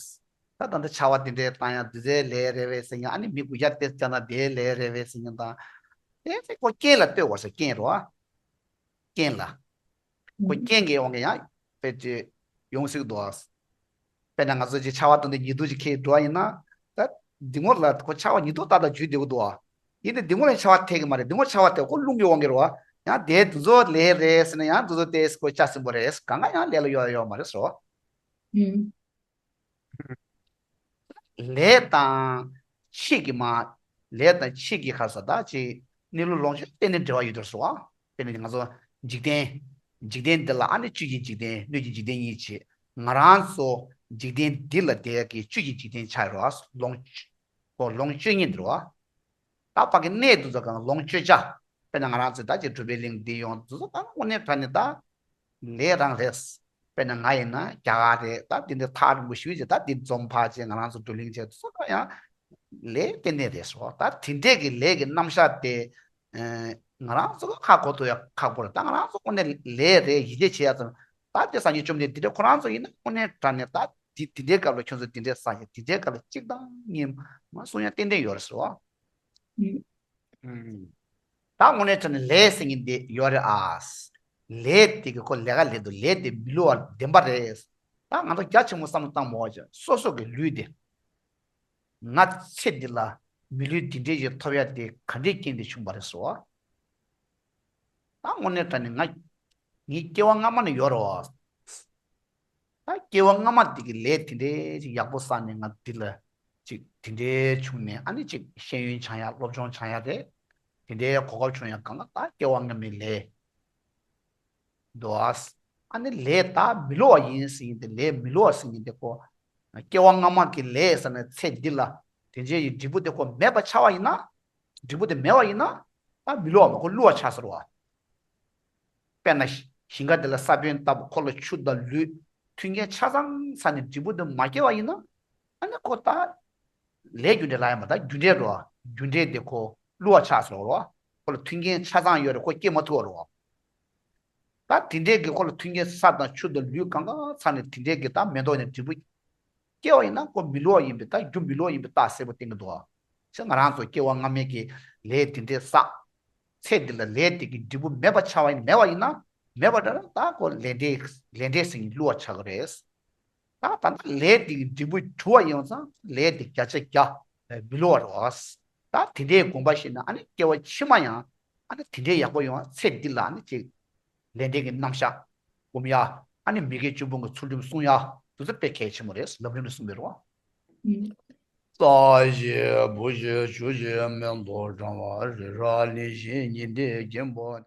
ད་ད་ལྟ་ཆར་པ་དེ་འདྲའི་བཏང་ཡང་དེ་ཚོའི་ལས་རེད་པས་ཟེར་ཡང་ཨ་ནི་མི་དགུ་བརྒྱ་དེ་བཅར་ན་དེའི་ལས་རེད་པས་ཟེར་ཡང་དང་། དེ་ཚོ་ཁོ་རྐྱེན་ལ་ལྟོས་དགོས་ཟེར། རྐྱེན་རེད་བ། རྐྱེན་ལ། ཁོ་རྐྱེན་གྱི་དབང་གིས་ཡང་དཔེ་ཅིག་ཡོང་སྲིད་འདུག་ཨ། དཔེར་ན་ང་ཚོ་ཅིག་ཆར་པ་བཏང་དུས་ཉི་གདུགས་ཅིག་ཁྱེར་འགྲོ་བ་ཡིན་ན། ད་འདི་ངོ་ལ་ཁོ་ཆར་པ་ཉི་གདུགས་ཏག་ཏག་འཇུས་བསྡད་ཀྱི་འདུག་ཨ། ཡིན་ནའི་འདི་ངོ་ལ་ཆར་པ་ཐེབས་ཀྱི་མ་རེད། འདི་ངོ་ཆར་པ་ཐེབས་ཁོ་རླུང་གི་དབང་གིས་རེད་བ། ཡང་དེ་དེ་ཚོ་ལས་རེད་ཟེར་ན་ཡང་དེ་ཚོ་དེ་ཁོ་ལྕགས་སྲིན་པོ་རེད། གང་ག་ཡང་ལས་ལ་གཡོལ་ཡ་ཡོད་མ་རེད་ཟེར་བ། ལས་དང་ཕྱིས་ཀྱི་མ། ལས་དང་ཕྱིས་ཀྱི་ཁ་ས་ད་ཅིག་གནས་ལུགས་ལོངས་སྤྱོད་གཏན་ནས་འབྲེལ་བ་ཡོད་དུ་སོང་བ། དཔེར་ན་ང་ཚོ་འཇིག་རྟེན། འཇིག་རྟེན་འདི་ལ་ཨ་ནི་བཅུད་ཀྱི་འཇིག་རྟེན་སྣོད་ཀྱི་འཇིག་རྟེན་གཉིས་བྱས། ང་རང་ཚོ་འཇིག་རྟེན་འདི་ལ་བསྡད་ཀྱི་བཅུད་ཀྱི་འཇིག་རྟེན་ཆགས་ཡོད་རེད་བ། ལོངས་ཁོ་ལོངས་སྤྱོད་ཉིད་འདི་རེད་བ། ད་ཕ་གི་གནས་འདི་ཚོ་གང་ལོངས་སྤྱོད་བྱ། དཔེར་ན་ང་རང་ཚོ་ད་ཅིག་གྲུབ་པའི་གླིང་འདི་ཡོང་འདི་ཚོ་གང་དངོས་གནས་དྲང་གནས་ད་ལས་རང་རེད། དཔེར་ན་ང་ཡིན་ན་རྒྱ་གར་རེད། ད་འདི་འདི་ཐག་རིང་པོ་ཞུས་བྱས་ད་འདི་འཛོམས་ཕར་བྱས་ང་རང་ཚོ་བགྲོ་གླེང་བྱས་འདི་ཚོ་གང་ཡང་ལས་ཏན་ཏན་རེད་ཟེར་བ། ད་དེ་འདྲས་ཀྱི་ལས་ཀྱི་རྣམ་གཞག་དེ་ང་རང་ཚོ་གི་ཧ་གོ་ཐུབ་ཡ་ཁག་པོ་རེད། ད་ང་རང་ཚོ་དངོས་གནས་ལས་རེད་ཡིད་ཆེས་བྱེད་ཡ་ཚོ་ད་དེ་སངས་རྒྱས་བཅོམ་ལྡན་འདས་དེ་འདྲས་ཁོ་རང་ཚོ་ཡིན་ན་དངོས་གནས་དྲང་གནས་ད་དེ་དེ་འདྲའི་སྐབས་ལ་ཁྱོད་ཚོ་དེ་འདྲའི་བསགས་ཤིང་དེ་འདྲའི་སྐབས་ལ་གཅིག་དང་གཉིས་མ་གསུང་ཡ་ཏན་ཏན་ཡོད་རེད་ཟེར་བ། ད་དངོས་གནས་དྲང་གནས་ལས་ཟེར་མཁན་དེ་ཡོད་རེད་ཨ། ལས་དེ་གི་ཁོ་ལས་ཀ་ལས་འདུག་ལས་དེ་མི་བསླུ་བ་བདེན་པ་རེད། ད་ང་ཚོ་རྒྱ་ཆེན་པོ་བསམ་བློ་བཏང་མ་བྱས་སོ་སོ་གི་ལུས་དེ། ང་ཚེ་འདི་ལ་མི་ལུས་འདི་འདྲའི་ཞིག་ཐོབ་ཡ་དེ་ག་འདྲའི་རྐྱེན་དེ་བྱུང་བ་རེད་ཟེར་བ། ད་དངོས་གནས་དྲང་གནས་ང་ངའི་སྐྱེ་བ་སྔ་མ་ནས་ཡོད་རེད་བ། ད་སྐྱེ་བ་སྔ་མ་དེ་གི་ལས་དེ་འདྲའི་ཅིག་ཡག་པོ་བསགས་ནས་ང་འདི་ལ་ཅིག་དེ་འདྲའི་བྱུང་ནས་ཨ་ནི་ཅིག་ཤེས་ཡོན་སྦྱང་ཡ་སློབ་སྦྱོང་སྦྱང་ཡ་རེད། དེ་འདྲའི་གོ་སྐབས་བྱུང་ཡ་གང་ག་ད་སྐྱེ་བ་སྔ་མའི་ལས་འདུག་ཨ། ཨ་ནི་ལས་ད་མི་བསླུ་བ་ཡིན་ཟེར་མཁན་དེ་ལས་མི་བསླུ་བ་ཟེར་མཁན་དེ་ཁོ་སྐྱེ་བ་སྔ་མ་གི་ལས་ཟེར་ན་ཚེ་འདི་ལ་དེ་འདྲའི་ཡི་འབྲས་བུ་དེ་ཁོ་མེད་པ་ཆགས་པ་ཡིན་ན། འབྲས་བུ་དེ་མེད་པ་ཡིན་ན། ད་མི་བསླུ་བ་མ་ཁོ་བསླུ་བ་ཆགས་ཟེར་བ། དཔེར་ན་ཞིང་ཁ་དེ་ལ་ས་བོན་བཏབ་ཁོ་ལ་ཆུ་དང་ལུད་མཐུན་རྐྱེན་ཆ་ཚང་ཚང་ནས་འབྲས་བུ་དེ་མ་སྐྱེ་བ་ཡིན་ན། ཨ་ནི་ཁོ་ད་ལས་རྒྱུ་འབྲས་ལ་ཡང་མ་ད་རྒྱུ་འབྲས་འགྲོ་བ་རྒྱུ་འབྲས་དེ་ཁོ་བསླུ་བ་ཆགས་ཟེར་བ། ཁོ་ལ་མཐུན་རྐྱེན་ཆ་ཚང་ཡོད་རེད་ཁོ་སྐྱེ་མ་ཐུབ་བ་རེད་བ། ད་དེ་འདྲས་ཀྱི་ཁོ་ལ་མཐུན་རྐྱེན་ས་དང་ཆུ་དང་ལུད་གང་ག་ཚང་ནས་དེ་འདྲས་ཀྱི་ད་མེ་ཏོག་ནས་འབྲས་བུ་སྐྱེ་བ་ཡིན་ན་ཁོ་མི་བསླུ་བ་ཡིན་པའི་ད་རྒྱུ་མི་བསླུ་བ་ཡིན་པའི་རྟགས་གསལ་པོ་བསྟན་གྱི་འདུག་ཨ། ཅེས་ང་རང་ཚོ་སྐྱེ་བ་སྔ་མའི་གི་ལས་དེ་འདྲའི་བསགས། ཚེ་འདི་ལ་ལས་དེ་གི་འབྲས་བུ་མེད་པ་ཆགས་པ་ཡིན་མེད་པ་ཡིན་ན་མེད་པ་འདྲ་ན་ད་ཁོ་ལས་འབྲས་ལས་འབྲས་ཟེར་གྱི་བསླུ་བ་ཆགས་ཀྱི་རེད། ད་ད་ལྟ་ལས་དེ་གི་འབྲས་བུ་གྲུབ་པ་ཡིན་ཙང་ལས་དེ་བརྒྱ་ཆ་བརྒྱ་མི་བསླུ་བ་རེད་བ། ད་དེ་འདྲའི་དགོངས་པ་བཞེས་ན་ཨ་ནི་སྐྱེ་བ་ཕྱི་མ་ཡང་ཨ་ནི་དེ་འདྲའི་ཡག་པོ་ཡོང་བ་ཚེ་འདི་ལ་ཨ་ནི་ཅིག་ལས་འབྲས་ཀྱི་རྣམ་གཞག་སྒོམ་ཡ། ཨ་ནི་མི་དགེ་བཅུ་སྤོང་གི་ཚུལ་ཁྲིམས་སྲུང་ཡ། དེ་ཚོ་དཔེ་གལ་ཆེན་པོ་རེད། ལམ་རིམ་ནས་གསུངས་པའི་རེད་བ། ས་གཞི་བུ་གཞི་ཆུ་གཞི་མེ་ཏོག་གྲང་བ་རི་རབ་གླིང་བཞི་ཉི་ཟླའི་སྐྱིན་པོ།